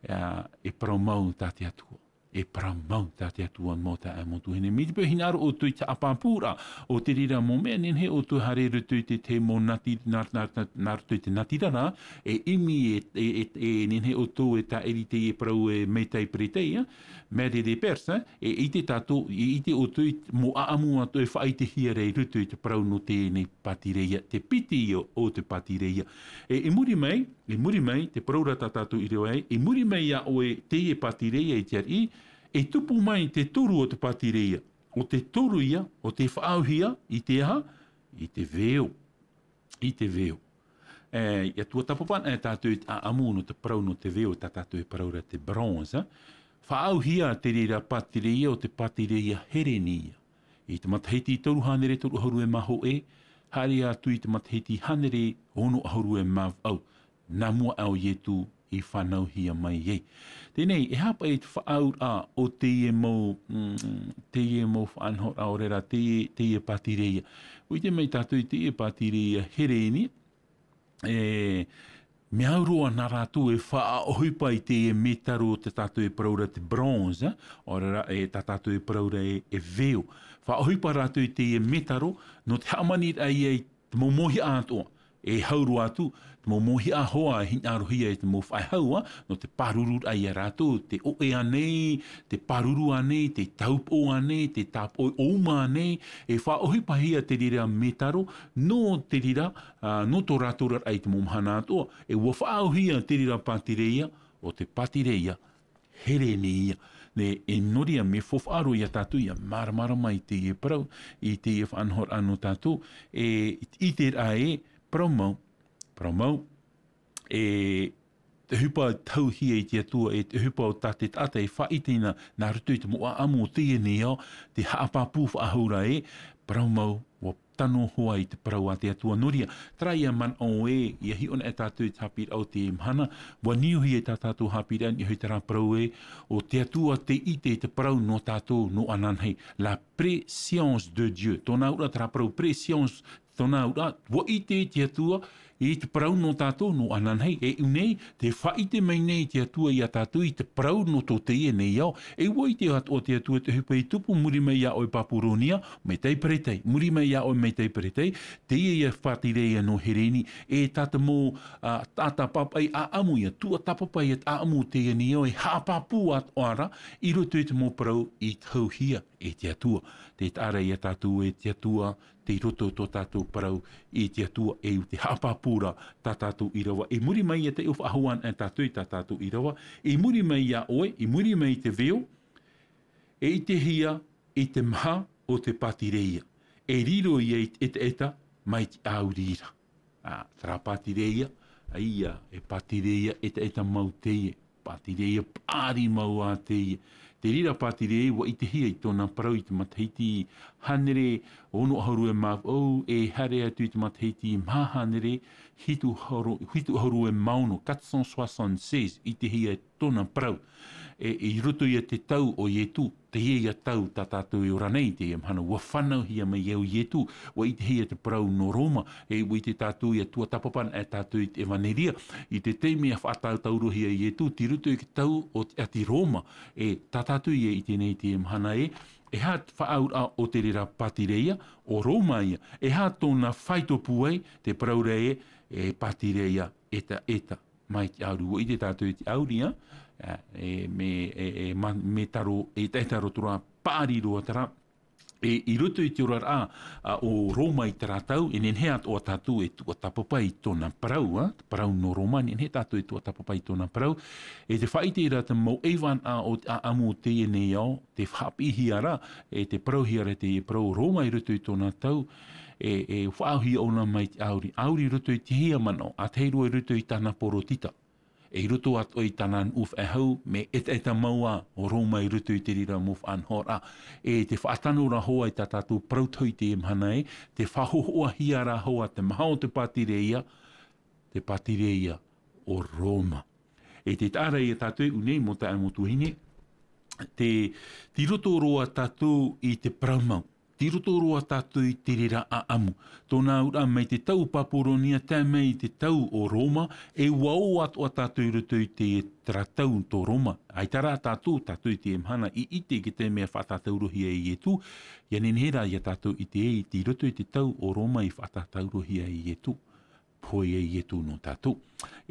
a, e parau mau tā te Atua. E parau mau tā te Atua mau taeaʻe mau tuahine. Mai te peu hinaʻaro ʻoutou i te haʻapāpūraʻa o te reira mau mea, nehenehe ʻoutou e haere i roto i te tahi mau nati-, nā, nā, nā, nā roto i te natirara, e ʻimi e, e, e, e nehenehe ʻoutou e tāʻiri i teie parau e Metai Peretai, eh? Mêlée des Perses, eh? E ʻite tātou, e ʻite ʻoutou i te mau ʻāʻamu atoʻa e faʻaʻitehia ra i roto i te parau nō teie nei pātireia, te piti ia o te pātireia. E, i muri mai, i muri mai, tē parau ra tā tātou i reira ē, i muri mai iā ʻoe teie pātireia i te ariʻi, e tupu mai te toru o te pātireia. ʻO te toru ia, ʻo tē faʻaʻauhia i te aha? I te veo. I te veo. E, ʻia tuatāpapa anaʻe tātou i te ʻāʻamu nō te parau nō te veo, tā tātou e parau ra te bronze. Faʻaʻauhia te reira pātireia ʻo te pātireia Hereni ia. I te matahiti toru hānere toru ʻahuru e mā hōʻē, haere atu i te matahiti hānere ono ʻahuru e mā vaʻu, nā mua aʻe o Ietu i fānauhia mai ai. Teie nei, e aha paʻi te faʻaauraʻa o teie mau, mm, teie mau faʻanahoraʻa, ʻaore rā teie, teie pātireia. ʻUa ʻite mai tātou i teie pātireia Hereni, e, mea au roa nā rātou e faʻaʻohipa i teie mētaro tā tātou e parau ra te bronze, ʻaore rā, e, tā tātou e parau ra e, e veo. Faʻaʻohipa rātou i teie mētaro, nō te hāmaniraʻa ia i te mau mauhaʻa atoʻa. E hau roa atu te mau mōhiʻa hoa e hinaʻarohia e te mau faʻehau, nō te pāruru raʻa ia rātou, te ʻoʻe ānei, te pāruru ānei, te tāupoʻo ānei, te tāpoʻo ʻouma ānei. E faʻaʻohipahia te reira mētaro nō te reira, nō tō rātou oraraʻa i te mau mahana atoʻa. E ua faʻaʻohia te reira pātireia o te pātireia Hereni ia. E nō reira, mea faʻaroʻo ia tātou ia māramarama i teie parau, i teie faʻanahoraʻa nō tātou, e ʻite rā ē, parau mau, parau mau, e te ʻohipa tauhia i te Atua, e te ʻohipa o tā te taʻata e faʻaʻite nā roto i te mau ʻaʻamu o teie nei ao, te haʻapāpū faʻahou ra ē, parau mau, ua tano hoʻi i te parau a te Atua. Nō reira, terā ia manaʻo ē, ia hiʻo na e tātou i te haʻapiʻiraʻa o te mahana, ua niuhia e tā tātou haʻapiʻiraʻa, niuhia terā parau ē, o te Atua tei ʻite i te parau nō tātou, nō ananahi. La préscience de Dieu. Tōna auraʻa terā parau préscience, tōna auraʻa, ua ʻite te Atua i te parau nō tātou, nō ananahi. E ʻu nei, te faʻaʻite mai nei te Atua ia tātou i te parau nō tō teie nei ao. E ua ʻite atoʻa te Atua te ʻohipa i tupu, muri mai ia ʻoe Papuronia, mai tai peretai, muri mai ia ʻoe mai tai peretai, teie ia pātireia nō Hereni, e tā te mau, ā, taʻata papaʻi ʻaʻamu ia, tuatāpapa ia te ʻaʻamu o teie nei ao, e haʻapāpū atoʻa ra, i roto i te mau parau i tauhia e te Atua. Te taʻa ra ia tātou e te Atua, tei roto tō tātou parau i te Atua, e ʻu te haʻapāpū ra tā tātou ʻīrava. I muri mai ia te ʻohipa faʻahou ana e tātou i tā tātou ʻīrava, i muri mai ia ʻoe, i muri mai i te veo, e ʻitehia i te maha o te pātireia. E riro ia i te ʻetaʻeta mai te ʻāuri ra. Ā, terā pātireia, ʻaita, e pātireia ʻetaʻeta mau teie, pātireia paʻari mau ā teie. Te reira pātireia, ua ʻitehia i tōna parau i te matahiti hānere ono ʻahuru e mā vaʻu, e haere atu i te matahiti maha hānere hitu ʻahuru, hitu ʻahuru e mā ono, quatre cent soixante-seize, ʻitehia tōna parau. E, i roto ia te tau o Ietu, teie ia tau tā tātou e ora nei, teie mahana ua fānauhia mai e au Ietu, ua ʻitehia te parau nō Roma, e ua ʻite tātou ia tuatāpapa ana e tātou i te ʻevaneria, i te taime a faʻatātaurohia e Ietu, tei roto i te tau o te ʻāti Roma, e tā tātou ia ʻite nei teie mahana ē, e aha te faʻaauraʻa o te reira pātireia, o Roma ia, e aha tōna faito pūai, te parau ra ē, e pātireia ʻetaʻeta mai te ʻāuri. Ua ʻite tātou i te ʻāuri, ā, ā, e, mea, e, e, ma-, mētaro, e, e, mētaro terā paʻari roa terā. E, i roto i te oraraʻa, ā, o Roma i terā tau, e nehenehe atoʻa tātou e tuatāpapa i tōna parau, ā, te parau nō Roma, nehenehe tātou e tuatāpapa i tōna parau. E te faʻaʻite ra te mau ʻaivānaʻa o te ʻaʻamu o teie nei ao, te faʻapiʻihia ra, e te parauhia ra teie parau o Roma i roto i tōna tau, e, e faʻaauhia ʻōna mai te ʻāuri. ʻĀuri i roto i te hia manaʻo, ʻa tahi roa i roto i tāna porotita. E i roto atoʻa i tāna nuʻu faʻehau, mea ʻetaʻeta mau ā ʻo Roma i roto i te reira mau faʻanahoraʻa. E te faʻatano ra hoʻi i tā tātou parau tauhia i teie mahana ē, te faʻahohoʻahia ra hoʻi te maha o te pātireia, te pātireia o Roma. E te taʻa ra ia tātou i ʻō nei, mau taeaʻe, mau tuahine, te, tei roto roa tātou i te parau mau. Tei roto roa tātou i te reira ʻaʻamu. Tōna auraʻa mai te tau o Papuronia, tae mai i te tau o Roma, e ua ō atoʻa tātou i roto i te, terā tau tō Roma. ʻAita rā tātou, tātou i teie mahana, i ʻite i te taime a faʻatātaurohia e Ietu, ia nehenehe rā ia tātou i ʻite, tei roto i te tau o Roma i faʻatātaurohia e Ietu. Pohe ia Ietu nō tātou.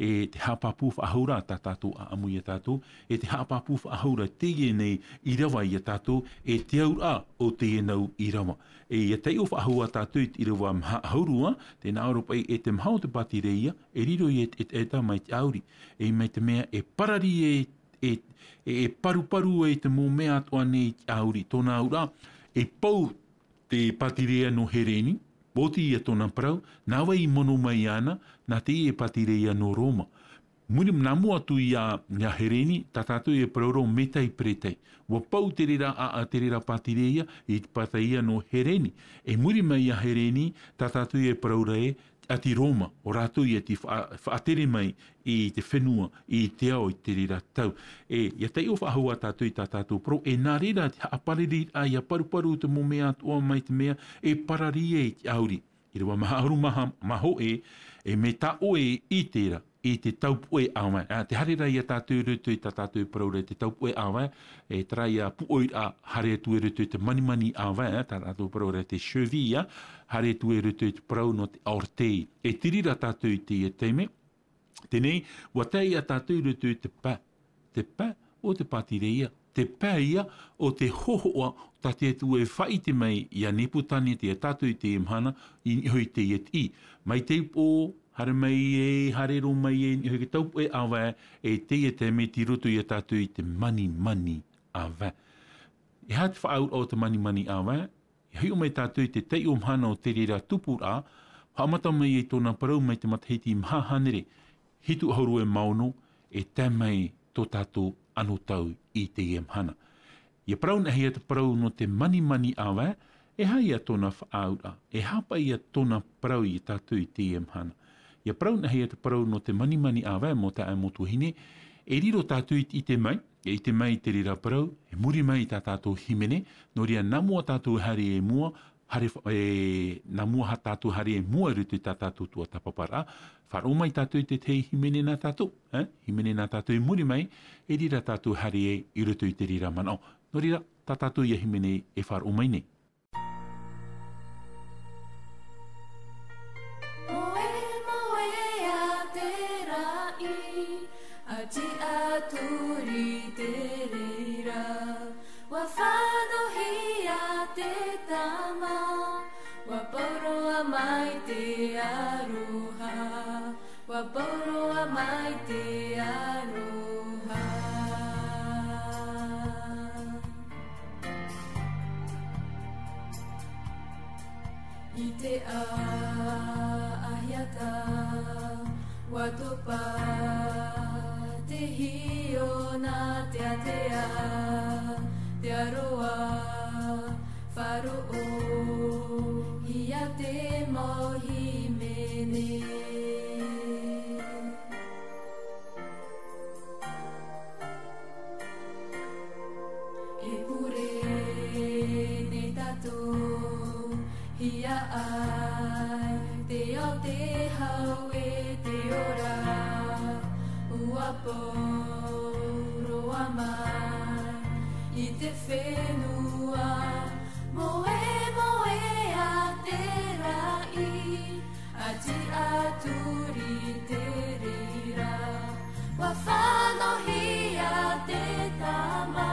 E te haʻapāpū faʻahou ra tā tātou ʻaʻamu ia tātou, e te haʻapāpū faʻahou ra teie nei ʻīrava ia tātou, e te auraʻa o teie nau ʻīrava. E ia taiʻo faʻahou ā tātou i te ʻīrava maha ʻahuru ā, tē nā ʻō ra paʻi, e te maha o te pātireia, e riro ia i te ʻetaʻeta mai te ʻāuri. E mai te mea e parari e, e, e, e paruparu ai te mau mea atoʻa nei i te ʻāuri, tōna auraʻa, e pau te pātireia nō Hereni, ʻoti ia tōna parau, nā vai i mono mai ana, nā teie pātireia nō Roma. Muri, nā mua atu ia, ia Hereni, tā tātou e parau ra ʻo Metai Peretai. Ua pau te reira ʻāʻau, te reira pātireia, i te pātireia nō Hereni. E muri mai ia Hereni, tā tātou e parau ra ē, te ʻāti Roma, ʻo rātou ia tei faʻa-, faʻatere mai i te fenua, i te ao, i te reira tau. E, ia taiʻo faʻahou ā tātou i tā tātou parau, e nā reira te haʻaparariraʻa, ia paruparu te mau mea atoʻa mai te mea, e parari ai te ʻāuri. ʻĪrava maha ʻahuru maha, maha hōʻē, e mea tā ʻoe e ʻite ra, i te taupoʻe ʻāvae. Ā, tē haere ra ia tātou i roto i tā tātou parau ra te taupoʻe ʻāvae, e terā ia puʻoiraʻa haere atu i roto i te manimani ʻāvae, ā, tā tātou parau ra te cheville, ā, haere atu i roto i te parau nō te orteil. E te reira tātou i teie taime, teie nei, ʻua tae ia tātou i roto i te pae, te pae o te pātireia, te pae ia o te hōhoʻa tā te Atua e faʻaʻite mai ia Nepukaneta ia tātou i teie mahana, i niʻa hoʻi i teie tiʻi. Mai te upoʻo, haere mai e, haere roa mai e, i niʻa hoʻi i te taupoʻe ʻāvae, e teie taime tei roto ia tātou i te manimani ʻāvae. E aha te faʻaauraʻa o te manimani ʻāvae? E hiʻo mai tātou i te taiʻo mahana o te reira tupuraʻa, haʻamata mai ai tōna parau mai te matahiti maha hānere, hitu ʻahuru e mā ono, e tae mai tō tātou anotau i teie mahana. ʻIa parau na hia te parau nō te manimani ʻāvae, e aha ia tōna faʻaauraʻa, e aha paʻi ia tōna parau ia tātou i teie mahana. ʻIa parau na hia te parau nō te manimani ʻāvae mō taeaʻe mō tuahine, e riro tātou i te ʻite mai, e ʻite mai i te reira parau, e muri mai i tā tātou hīmene, nō reira nā mua tātou e haere i mua, haere fa-, e, nā mua ha tātou haere i mua i roto i tā tātou tuatāpaparaʻa, faʻaroʻo mai tātou i te tahi hīmene nā tātou, ē? Hīmene nā tātou i muri mai, e reira tātou haere ai i roto i te reira manaʻo. Nō reira, tā tātou ia hīmene e faʻaroʻo mai nei. Moemoeā te raʻi, a tiʻaturi te reira. ʻUa fānauhia te tama, ʻua pauroa mai te aroha, ʻua pauroa mai te aroha. I te ʻāʻahiata, ʻua topa te hiona teatea, te aroha, faʻaroʻohia te mau hīmene. E pure nei tātou, ʻia ʻai te ao, te hau e te ora, ʻua pauroa mai i te fenua, moemoeā te raʻi, a tiʻaturi te reira. ʻUa fānauhia te tama,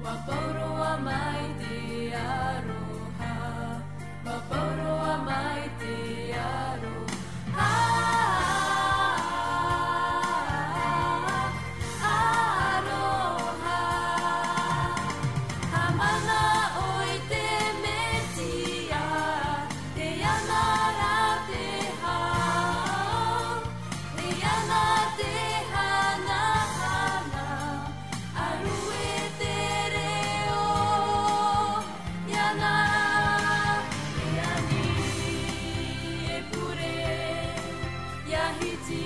ʻua pauroa mai te aroha, ʻua pauroa mai te aroha. Aroha. Haʻamanaʻo i te Mesia, e ana rā te hau, e ana te hanahana, a rue te reo, e ana, e ani, e pure, ʻia hiti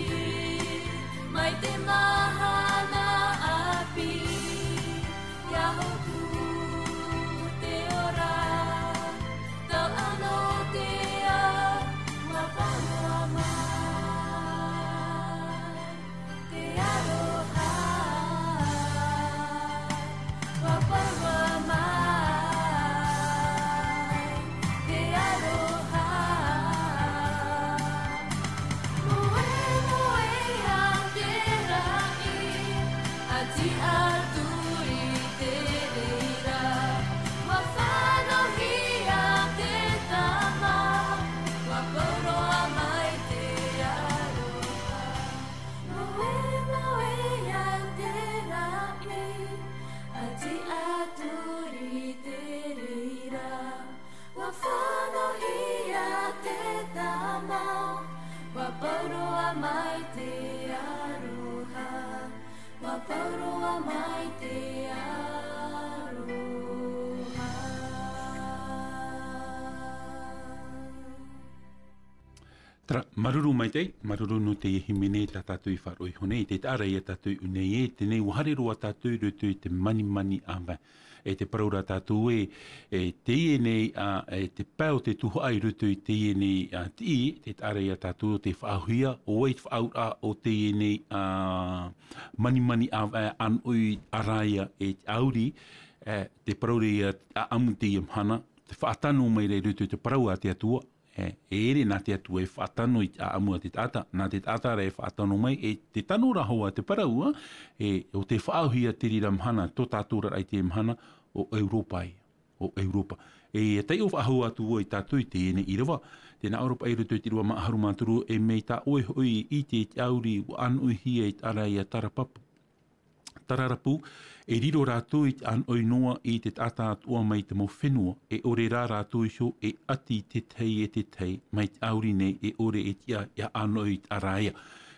mai te mahana ʻāpī, ʻia hopu te ora, tau ʻano te ao, ʻua pauroa mai te aroha. ʻUa pauroa mai te aroha. Moemoeā te raʻi, a tiʻaturi te reira. ʻUa fānauhia te tama, ʻua pauroa mai te aroha. Moemoeā te raʻi, a tiʻaturi te reira. ʻUa fānauhia te tama, ʻua pauroa mai te aroha, ʻua pauroa mai te aroha. Terā, māuruuru maitaʻi, māuruuru nō te hīmene tā tātou i faʻaroʻo iho nei, tē taʻa ra ia tātou i ʻō nei ē, teie nei ʻua haere roa tātou i roto i te manimani ʻāvae. E te parau rā tātou e, e teie nei, ā, e te pae o te tuhaʻa i roto i teie nei, ā, tiʻi, tē taʻa ra ia tātou te faʻaauhia, ʻo vai te faʻaauraʻa o teie nei, ā, manimani ʻāvae ʻānoʻi ʻāraia e te ʻauri, e, te parau ra ia ʻaʻamu teie mahana, te faʻatano mai ra i roto i te parau a te Atua, e, e ʻere nā te Atua e faʻatano i te ʻaʻamu a te taʻata, nā te taʻata ra e faʻatano mai, e te tano ra hoʻi a te parau, ā, e, ʻo tē faʻaauhia te reira mahana, tō tātou oraraʻa i teie mahana, ʻo Europa ia, ʻo Europa. E, e taiʻo faʻahou atu vau ia tātou i teie nei ʻīrava, tē nā ʻō ra paʻi i roto i te ʻīrava maha ʻahuru mā toru, e mai tā ʻoe hoʻi i ʻite i te ʻauri, ʻua ʻānoʻihia i te ʻāraia tarapapu. Tararapu, e riro rātou i te ʻānoʻi noa i te taʻata atoʻa mai te mau fenua, e ʻore rā rātou iho e ʻati i te tahi e te tahi, mai te ʻauri nei e ʻore e tiʻa ia ʻānoʻi i te ʻāraia.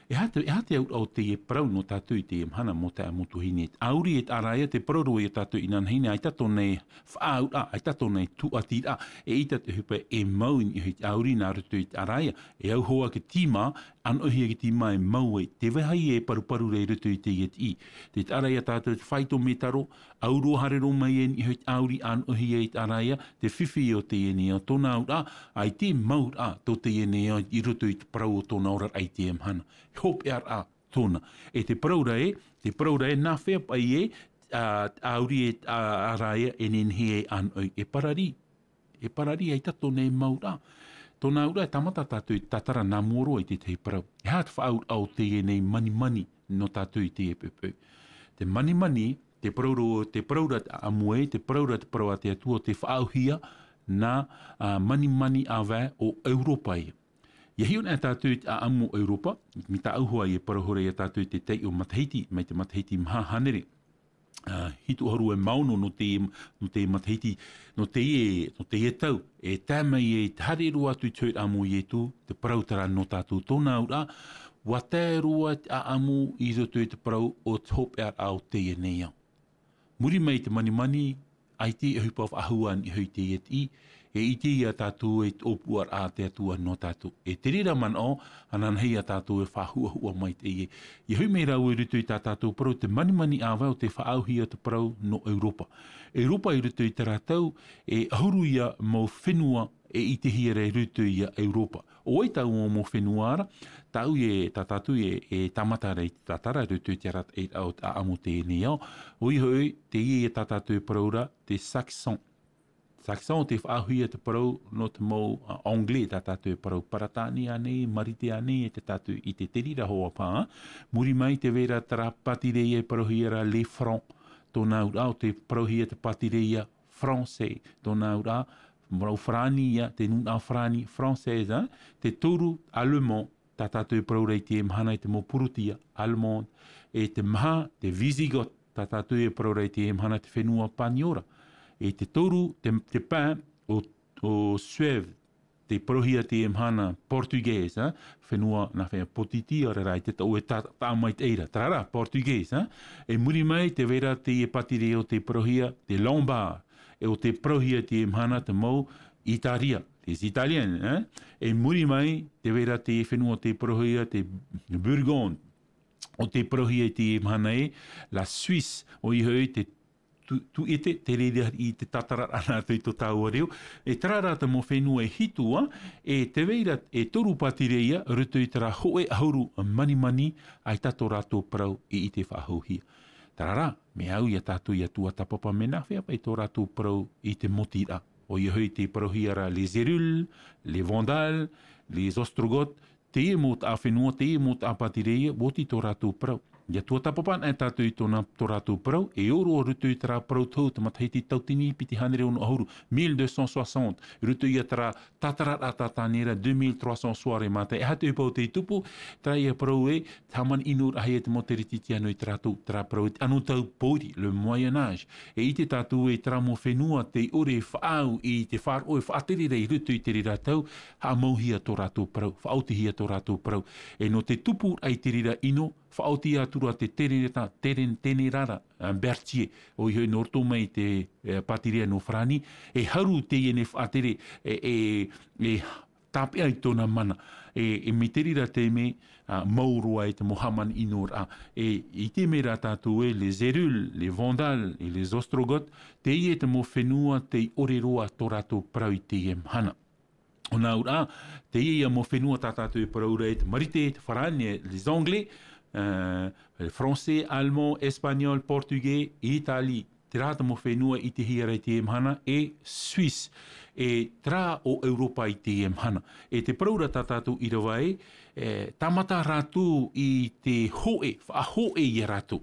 E aha te, e aha te auraʻa o teie parau nō tātou i teie mahana mau taeaʻe mau tuahine? Te ʻauri e te ʻāraia, te parau ra ia tātou inanahi nei, ʻaita tōna e faʻaauraʻa, ʻaita tōna e tūʻatiraʻa, eʻita te ʻohipa e mau i niʻa i te ʻauri nā roto i te ʻāraia, e au hoʻi ake tīmā, ʻānoʻihia ake tīmā e mau ai, tē vai e paruparu ra i roto i teie tiʻi. Tē taʻa ra ia tātou te faito mētaro, ʻaurua haere roa mai e niʻa i te ʻauri ʻānoʻihia i te ʻāraia, te fifi o teie nei ao, tōna auraʻa, ʻaita e mau ra tō teie nei ao i roto i te parau o tōna oraraʻa i teie mahana. He hopeʻaraʻa tōna. E te parau ra ē, te parau ra ē, nā hea paʻi ē, ā, ʻauri e, ā, ʻāraia e nehenehe e ʻānoʻi, e pararī. E pararī, ʻaita tōna e mau ra. Tōna auraʻa, e tāmata tātou e tātara nā mua roa i te tahi parau. E aha te faʻaauraʻa o teie nei manimani nō tātou i teie poʻipoʻi? Te manimani, te parau ra, te parau ra te ʻaʻamu ē, te parau ra te parau a te Atua, tē faʻaauhia nā, ā, manimani ʻāvae o Europa ia. ʻIa hiʻo anaʻe tātou i te ʻaʻamu o Europa, mai tāʻu hoʻi e parau ra ia tātou i te taiʻo matahiti, mai te matahiti maha hānere, ā, hitu ʻahuru e mā ono nō te, nō te matahiti, nō teie, nō teie tau, e tae mai ai, haere roa atu i te hoeraʻa o Ietu, te parau terā nō tātou, tōna auraʻa, ʻua tae roa te ʻaʻamu i roto i te parau o te hopeʻaraʻa o teie nei ao. Muri mai i te manimani, ʻaita e ʻohipa faʻahou i niʻa i teie tiʻi, e ʻite ia tātou e te ʻōpuaraʻa a te Atua nō tātou. E te reira manaʻo, ananahi ia tātou e faʻahuʻahuʻa mai i teie. ʻIa hoʻi mai rāua i roto i tā tātou parau, te manimani ʻāvae ʻo tē faʻaauhia te parau nō Europa. Europa i roto i terā tau, e ʻahuru ia mau fenua e ʻitehia ra i roto ia Europa. ʻO vai taua mau fenua ra, tāʻu e, tā tātou e, e tāmata ra i te tātara i roto i te arataʻiraʻa o te ʻaʻamu teie nei ao, ʻoia hoʻi, teie ia tā tātou e parau ra, te Saxon. Saxon, ʻo tē faʻaauhia te parau nō te mau, ā, Anglais, tā tātou e parau Peretānia nei, Marite nei, e tā tātou i te, te reira hoʻi paha. Muri mai, tē vai ra terā pātireia e parauhia ra les Francs. Tōna auraʻa, ʻo tē parauhia te pātireia Français, tōna auraʻa, mau farāni ia, te nūnaʻa farāni, Française, ā, te toru Allemand, tā tātou e parau ra i teie mahana i te mau purutia, Allemand, e te maha, te Visigoth, tā tātou e parau ra i teie mahana te fenua Paniora, e te toru, te, te pae, ʻo, ʻo Suève, tē parauhia teie mahana Portuguese, ā, fenua nā hea, Potitia, ʻaore rā i te tau e tā, tā mai te ʻeira, terā rā, Portuguese, ā. E muri mai, tē vai ra teie pātireia ʻo tē parauhia, te Lombard, e ʻo tē parauhia teie mahana te mau Italia, les Italiens, ā. E muri mai, tē vai ra teie fenua ʻo tē parauhia, te Burgonde, ʻo tē parauhia i teie mahana ē, la Suisse, ʻoia hoʻi te tu-, tuʻete, te reira i te tātararaʻa nā roto i tō tāua reo, e terā rā te mau fenua e hitu, ā, e tē vai ra, e toru pātireia, roto i terā hōʻē ʻahuru manimani, ʻaita tō rātou parau i ʻite faʻahouhia. Terā rā, mea au ia tātou ʻia tuatāpapa, mea nā hea paʻi tō rātou parau i te mōtiraʻa. ʻOia hoʻi tē parauhia ra les Hérules, les Vandales, les Ostrogoths, teie mau taʻa fenua, teie mau taʻa pātireia, ʻua oti tō rātou parau. ʻIa tuatāpapa anaʻe tātou i tōna, tō rātou parau, e ʻō roa i roto i terā parau tohu, te matahiti tauatini piti hānere ono ʻahuru, mille deux cent soixante, i roto ia terā tātararaʻa tātane ra, deux mille trois cents soirées maitaʻi. E aha te ʻohipa ʻo tē tupu, terā ia parau ē, te hāmani ʻino rahi e te mau Kerisetiano i terā tau, terā parau ē, te anotau pōiri, le Moyen Âge. E ʻite tātou ē terā mau fenua tei ʻore e faʻaau i te faʻaroʻo e faʻatere ra i roto i te reira tau, haʻamauhia tō rātou parau, faʻaotihia tō rātou parau. E nō te tupuraʻa i te reira ʻino, faʻaoti atu ra te Ténéré-, Ténéré-, Ténéré ra, ā, Berthier, ʻoia hoʻi nō roto mai i te, e, pātireia nō Farāni, e haru teie nei faʻatere, e, e, e, tāpeʻa i tōna mana. E, e mai te reira te mea, ā, mau roa e te mau hāmani ʻino ra. E, i te mea rā tātou e, les Hérules, les Vandales, e les Ostrogoths, teie te mau fenua tei ʻore roa tō rātou parau i teie mahana. ʻO nā ʻō ra, teie ia mau fenua tā tātou e parau ra e te Marite, te Farāni, les Anglais, ā, Français, Allemand, Espagnol, Portugais, Italie, terā te mau fenua i ʻitehia ra i teie mahana, e Suisse, e terā ʻo Europa i teie mahana. E te parau ra tā tātou ʻīrava e, e, tāmata rātou i te hōʻē, faʻahōʻē ia rātou.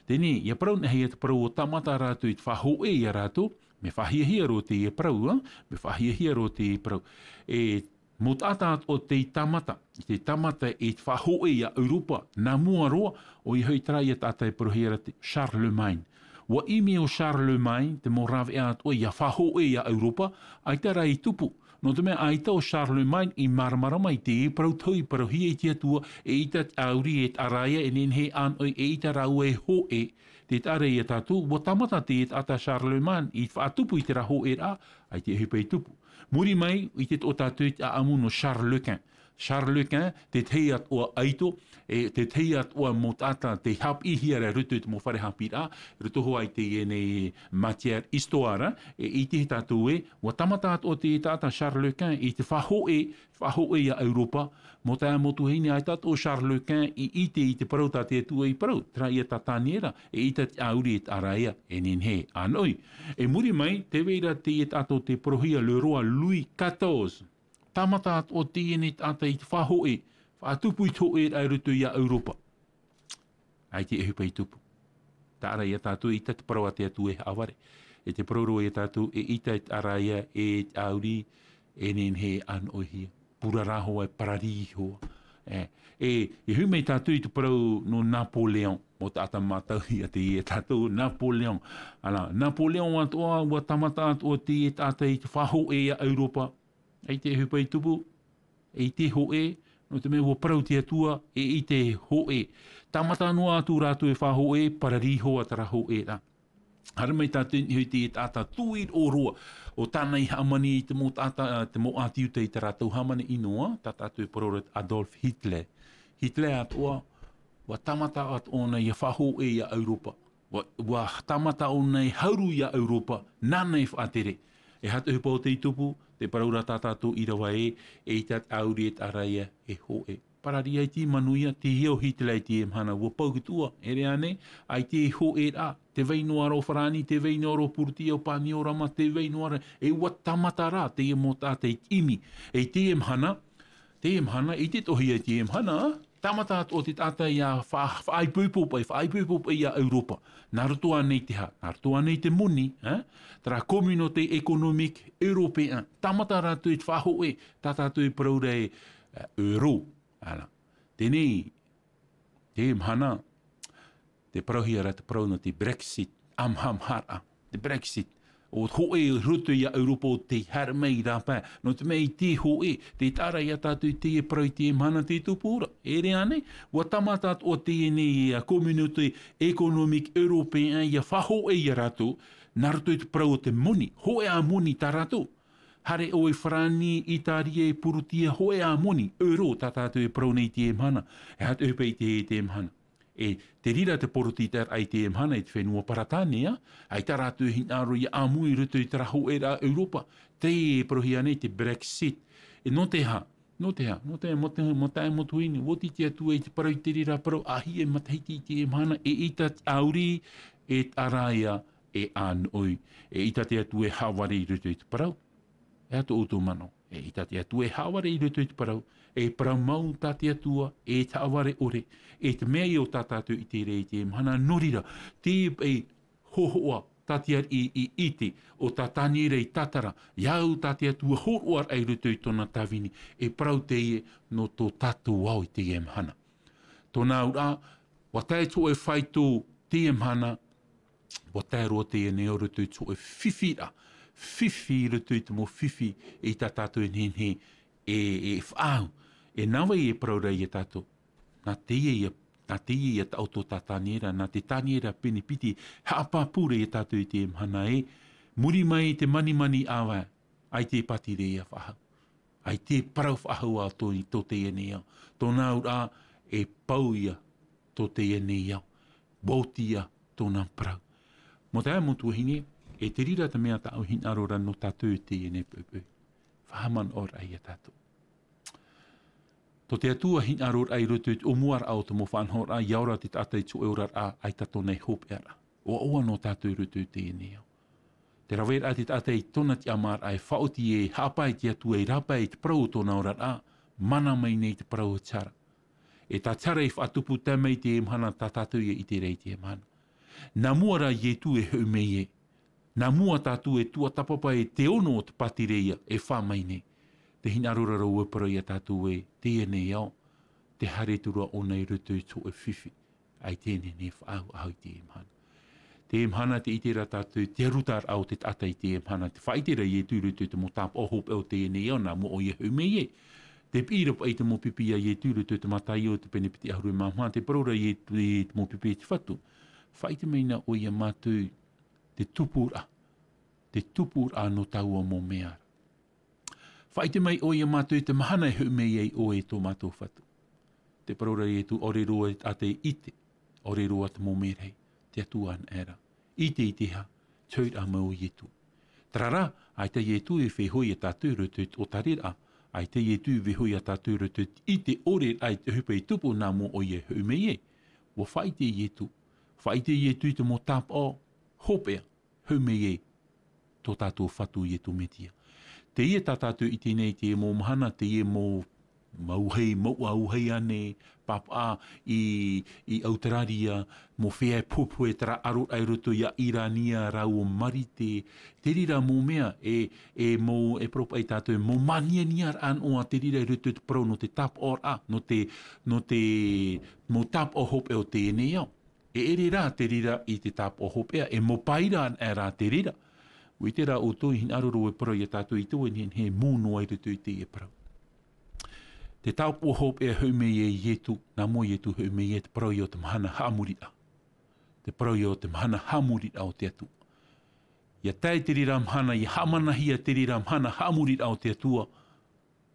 Teie, ia parau nei hia te parau ʻo tāmata rātou i te faʻahōʻē ia rātou, mea faʻahiahia roa teie parau, ā? Mea faʻahiahia roa teie parau. E, mau taʻata atoʻa tei tāmata, i te tāmata e te faʻahōʻē ia Europa, nā mua roa, ʻoia hoʻi terā ia taʻata e parauhia ra te Charlemagne. ʻUa ʻimi ʻo Charlemagne, te mau rāveʻa atoʻa ia faʻahōʻē ia Europa, ʻaita rā i tupu. Nō te mea ʻaita ʻo Charlemagne i māramarama i te parau tau i parauhia e te Atua, eʻita te ʻāuri e te ʻaraia, e nehenehe ʻānoʻi, eʻita rāua e hōʻē, tē taʻa ra ia tātou, ʻua tāmata te taʻata Charlemagne i faʻatupu i terā hōʻēraʻa, ʻaita e ʻohipa i tupu. Muri mai, ʻite atoʻa tātou i te ʻāʻamu nō Charles Quint. Charles Quint, te tahi atoʻa ʻaito, e te tahi atoʻa mau taʻata tei haʻapiʻihia ra i roto i te mau fare haʻapiʻiraʻa, i roto hoʻi i teie nei matière histoire, e ʻitehia tātou e, ʻua tāmata atoʻa te taʻata Charles Quint i te faʻahōʻē, faʻahōʻē ia Europa, mau taeaʻe, mau tuahine, ʻaita atoʻa ʻo Charles Quint i ʻite i te parau tā te Atua i parau, terā ia tā Taniera, eʻita te ʻāuri e te ʻaraia, e nehenehe ʻānoʻi. E muri mai, tē vai ra teie taʻata tei parauhia le roi Louis quatorze. Tāmata atoʻa teie nei taʻata i te faʻahōʻē, faʻatupu i te hōʻēraʻa i roto ia Europa. ʻAita e ʻohipa i tupu. Taʻa ra ia tātou, eʻita te parau a te Atua e haʻavare. E te parau roa ia tātou, eʻita te ʻaraia, e te ʻāuri, e nehenehe e ʻānoʻihia. Purara hoʻi, e pararī hoʻi. E, e, e hui mai tātou i te parau nō Napoléon, mau taʻata mātauhia teie tātou, Napoléon. Ana, Napoléon atoʻa, ʻua tāmata atoʻa teie taʻata i te faʻahōʻē ia Europa. ʻAita e ʻohipa i tupu, eʻita e hōʻē, nō te mea ʻua parau te Atua, eʻita e hōʻē. Tāmata noa atu rātou e faʻahōʻē, pararī hoʻi terā hōʻēraʻa. Haere mai tātou i niʻa i te taʻata tuiroʻo roa, ʻo tāna i hāmani i te mau taʻata, te mau ʻāti Iuta i terā tau hāmani ʻino, tā tātou e parau ra Adolf Hitler. Hitler atoʻa, ʻua tāmata atoʻa ʻōna ia faʻahōʻē ia Europa. ʻUa, ʻua tāmata ʻōna e hauru ia Europa, nāna e faʻatere. E aha te ʻohipa ʻo tei tupu, te parau ra tā tātou ʻīrava e, eʻita te ʻāuri e te ʻaraia e hōʻē. Pararī ai te manuia, tei hea ʻo Hitler i teie mahana, ʻua pau ki tuʻa, ʻere ānei, ʻaita e hōʻēraʻa, tē vai noa ra ʻo Farāni, tē vai noa ra ʻo Purutia, ʻo Paniorama, tē vai noa ra, e ʻua tāmata rā, teie mau taʻata i te ʻimi, e teie mahana, teie mahana, ʻite atoʻa hia i teie mahana, tāmata atoʻa te taʻata ia fa-, faʻaipoipo paʻi, faʻaipoipo paʻi ia Europa. Nā roto ānei te aha, nā roto ānei te moni, eh? Terā communauté économique européen. Tāmata rātou i te faʻahōʻē, tā tātou e parau ra e, eh, euro. Ana. Teie nei, teie mahana, tē parauhia ra te parau nō te Brexit, ʻāmaʻamaʻaraʻa, te Brexit. ʻO hōʻē i roto ia Europa ʻo tei haere mai i rāpae, nō te mea i te hōʻē, tē taʻa ra ia tātou i teie parau i teie mahana tei tupu ra. ʻEre ānei, ʻua tāmata atoʻa teie nei ia Communauté Économique Européen ia faʻahōʻē ia rātou, nā roto i te parau o te moni, hōʻē ā moni tā rātou. Haere ʻoe i Farāni, Itāria, i Purutia, hōʻē ā moni, euro, tā tātou e parau nei i teie mahana, e aha te ʻohipa i teie, i teie mahana. E, te reira te porotetanteraʻa i teie mahana i te fenua Peretānia, ʻaita rātou e hinaʻaro ia ʻāmui i roto i terā hōʻēraʻa Europa, teie e parauhia nei te Brexit. E nō te aha, nō te aha, nō te aha, mau taeaʻe, mau tuahine, ʻua oti te Atua i te parau i te reira parau, ʻāhia e matahiti i teie mahana, eʻita te ʻāuri, e te ʻaraia, e ʻānoʻi, eʻita te Atua e haʻavare i roto i te parau. E aha tō ʻoutou manaʻo, eʻita te Atua e haʻavare i roto i te parau, e parau mau tā te Atua, e te haʻavare ʻore, e te mea ia ʻo tā tātou i ʻite ra i teie mahana, nō reira, te, e, hōhoʻa, tā te ariʻi i ʻite, ʻo tā Taniera i tātara, ia au tā te Atua hōroʻaraʻa i roto i tōna tāvini, e parau teie nō tō tātou ao i teie mahana. Tōna auraʻa, ʻua tae te hōʻē faito teie mahana, ʻua tae roa teie nei i roto i te hōʻē fifi ra, fifi i roto i te mau fifi, e tā tātou e nehenehe, e, e faʻaau, e nā vai e parau ra ia tātou, nā teie ia, nā teie ia taʻoto tā Taniera, nā te Taniera pene piti, haʻapāpū ra ia tātou i teie mahana e, muri mai i te manimani ʻāvae, ʻaita e pātireia faʻahou. ʻAita e parau faʻahou ā tō, tō teie nei ao. Tōna auraʻa e pau ia tō teie nei ao. Vau oti ia tōna parau. Mau taeaʻe, mau tuahine, e te reira te mea tāʻu hinaʻaro ra nō tātou i teie nei poʻipoʻi. Faʻahaʻamanaʻo ra ia tātou. Tō te Atua hinaʻaro ra i roto i te ʻōmuaraʻa o te mau faʻanahoraʻa, ʻia ora te taʻata i te hōʻē oraraʻa, ʻaita tōna e hopeʻa ra. ʻOaʻoa nō tātou i roto i teie nei ao. Te raveraʻa te taʻata i tōna tiʻamāraʻa e faʻaoti e haʻapae i te Atua, e rāpae i te parau o tōna oraraʻa, mana mai nei te parau o te hara. E tā te hara i faʻatupu, tae mai i teie mahana tā tātou ia ʻite ra i teie mahana. Nā mua rā Ietu e hoʻi mai ē. Nā mua tātou e tuatāpapa e te ono o te pātireia e fā mai nei. Te hinaʻaro ra rāua e parau ia tātou ē, teie nei ao, te haere atu ra ʻōna i roto i te hōʻē fifi. ʻAita e nehenehe e faʻaau, ʻaita e mahana. Teie mahana tē ʻite ra tātou te arutaraʻa o te taʻata i teie mahana. Tē faʻaʻite ra Ietu i roto i te mau tāpaʻo hopeʻa o teie nei ao, nā mua ʻoia e hoʻi mai ē. Tē piʻi ra paʻi te mau pipi ia Ietu i roto i te Mataio, te pene piti ʻahuru mā maha, tē parau ra Ietu i te mau pipi e te Fatu. Faʻaʻite mai na ʻoe ia mātou te tupuraʻa, te tupuraʻa nō taua mau mea ra. Faʻaʻite mai ʻoe ia mātou i te mahana e hoʻi mai ai ʻoe e tō mātou Fatu. Tē parau ra Ietu, ʻaore roa te taʻata e ʻite, ʻaore roa te mau merahi, te Atua anaʻe ra. ʻIte i te aha, te hoʻiraʻa mai o Ietu. Terā rā, ʻaita Ietu e feihoʻi ia tātou i roto i te ʻōtareraʻa, ʻaita Ietu e feihoʻi ia tātou i roto i te ʻite ʻore i te ʻohipa i tupu nā mua ʻoia e hoʻi mai ē. ʻUa faʻaʻite Ietu, faʻaʻite Ietu i te mau tāpaʻo hopeʻa, hoʻi mai ē tō tātou Fatu Ietu Metia. Teie tā tātou e ʻite nei, teie mau mahana, teie mau, mau hei, mau ʻauhei ānei, pāpaʻi i, i Auteraria, mau feiā e pohepohe, terā ʻaroraʻa i roto ia Irania, rāua Marite, te reira mau mea, e, e mau, e parau paʻi tātou, e mau mānianiaraʻa noa, te reira i roto i te parau nō te tāpaʻoraʻa, nō te, nō te, mau tāpaʻo hopeʻa o teie nei ao. E ʻere rā te reira i te tāpaʻo hopeʻa, e mau paira anaʻe rā te reira. ʻUa ʻite rā ʻoutou, i hinaʻaro ra e parau ia tātou i te vai, nehenehe e mū noa i roto i teie parau. Te tāpaʻo hopeʻa hoʻi mai ē Ietu, nā mua Ietu hoʻi mai ē te parau ia o te mahana haʻamoriraʻa. Te parau ia o te mahana haʻamoriraʻa o te Atua. ʻIa tae te reira mahana, ʻia haʻamanahia te reira mahana haʻamoriraʻa o te Atua,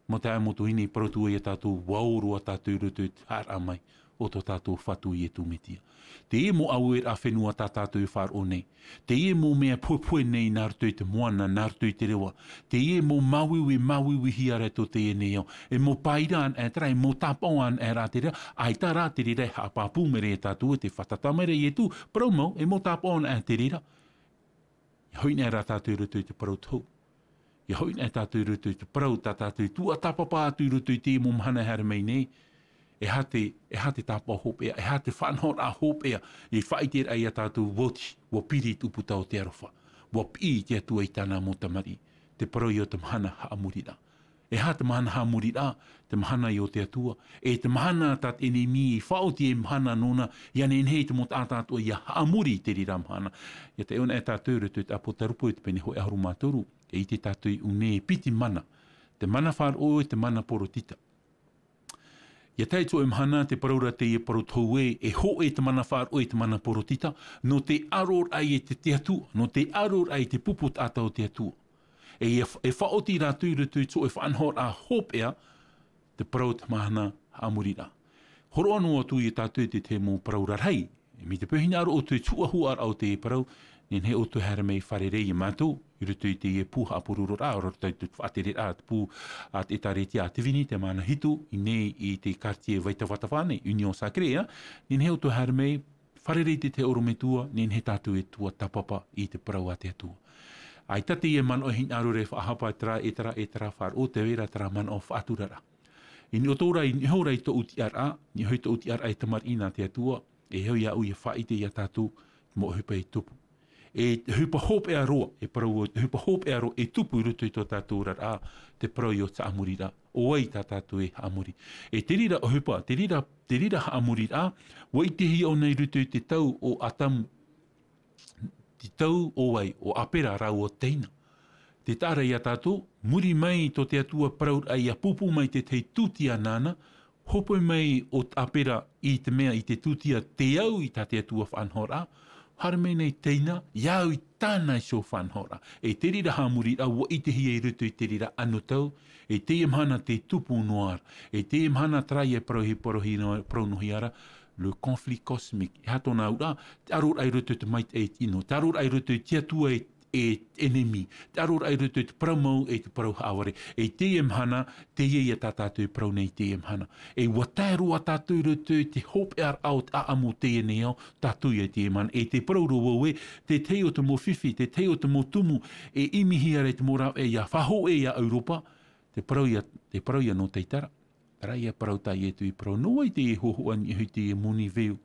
Mau taeaʻe, mau tuahine, i parau atu ia tātou, ʻua ō roa tātou i roto i te haʻaraʻa mai o tō tātou Fatu Ietu Metia. Teie mau ʻaueraʻa fenua tā tātou e faʻaroʻo nei. Teie mau mea pohepohe nei nā roto i te moana, nā roto i te reva. Teie mau māuiui, māuiuihia ra tō teie nei ao. E mau paira anaʻe terā, e mau tāpaʻo anaʻe rā te reira, ʻaita rā te reira e haʻapāpū mai ra ia tātou, e tē fātata mai ra Ietu, parau mau, e mau tāpaʻo anaʻe te reira. ʻIa hoʻi anaʻe rā tātou i roto i te parau tohu. ʻIa hoʻi anaʻe tātou i roto i te parau tā tātou e tuatāpapa atu i roto i teie mau mahana e haere mai nei. E aha te, e aha te tāpaʻo hopeʻa, e aha te faʻanahoraʻa hopeʻa, i faʻaʻiteraʻa ia tātou ʻua oti, ʻua piri i te ʻūputa o te aroha. ʻUa piʻi te Atua i tāna mau tamariʻi. Te parau ia o te mahana haʻamoriraʻa. E aha te mahana haʻamoriraʻa? Te mahana ia o te Atua. E te mahana tā te ʻenemi i faʻaoti ei mahana nōna, ʻia nehenehe te mau taʻata atoʻa ʻia haʻamori i te reira mahana. ʻIa taiʻo anaʻe tātou i roto i te Apotarupo i te pene hōʻē ʻahuru mā toru, e ʻite tātou i ʻō nei e piti mana. Te mana faʻaroʻo, e te mana porotita. ʻIa tae i te hōʻē mahana, tē parau ra teie parau tohu ē, e hōʻē te mana faʻaroʻo, e te mana porotita, nō te ʻaroraʻa i te, te Atua, nō te ʻaroraʻa i te pupu taʻata o te Atua. E ia, e faʻaoti rātou i roto i te hōʻē faʻanahoraʻa hopeʻa, te parau o te mahana haʻamoriraʻa. Hōroʻa noa atu ia tātou i te tahi mau parau rarahi, e mai te peu e hinaʻaro ʻoutou i te huʻahuʻaraʻa o te parau, nehenehe ʻoutou e haere mai fārerei ia mātou, i roto i teie pū haʻapurororaʻa, ʻaore rā te faʻatereraʻa, te pū a te ʻĒtārētia a Tivini, te māna hitu, i ʻō nei i te quartier Vaitavatava nei, Union Sacrée, ā, nehenehe ʻoutou e haere mai, fārerei i te ʻorometua, nehenehe tātou e tuatāpapa i te parau a te Atua. ʻAita teie manaʻo e hinaʻaro ra e faʻahapa terā, e terā, e terā faʻaroʻo, tē vai ra terā manaʻo faʻaturaraʻa. I niʻa iho ra, i niʻa iho ra i tōʻu tiʻaraʻa, i niʻa iho i tōʻu tiʻaraʻa e tamariʻi nā te Atua, e au iāʻu ʻia faʻaʻite ia tātou, te mau ʻohipa e tupu. E te ʻohipa hopeʻa roa, e parau, te ʻohipa hopeʻa roa e tupu i roto i tō tātou oraraʻa, te parau ia o te haʻamoriraʻa. ʻO vai tā tātou e haʻamori. E te reira ʻohipa, te reira, te reira haʻamoriraʻa, ʻua ʻitehia ʻōna i roto i te tau o Atamu, te tau o vai, o Apera rāua teina. Tē taʻa ra ia tātou, muri mai tō te Atua parauraʻa ʻia pūpū mai te tahi tūtia nāna, hōpoi mai ʻo Apera i te mea, i te tūtia tē au i tā te Atua faʻanahoraʻa, Haere mai nei teie nei, i au i tāna iho faʻanahoraʻa. E te reira haʻamori ra, ʻua ʻitehia i roto i te reira anotau, e teie mahana te tupu noa ra. E teie mahana terā ia parau, e parau, parau noa ra, le conflit cosmique. E aha tōna auraʻa? Te ʻaroraʻa i roto i te maitaʻi e te ʻino. Te ʻaroraʻa i roto i te atua e, e te ʻenemi. Te ʻaroraʻa i roto i te parau mau e te parau haʻavare. E teie mahana, teie ia tā tātou e parau nei teie mahana. E ʻua tae roa tātou i roto i te hopeʻaraʻa o te ʻāʻamu o teie nei ao, tātou ia teie mahana. E te parau roa vau ē, te tahi o te mau fifi, te tahi o te mau tumu, e ʻimihia ra e te mau rāveʻa ia faʻahōʻē ia ʻEuropa, te parau ia, te parau ia nō taitara. Terā ia parau tā Ietu i parau, nō vai te hōhoʻa i niʻa i te moni veu,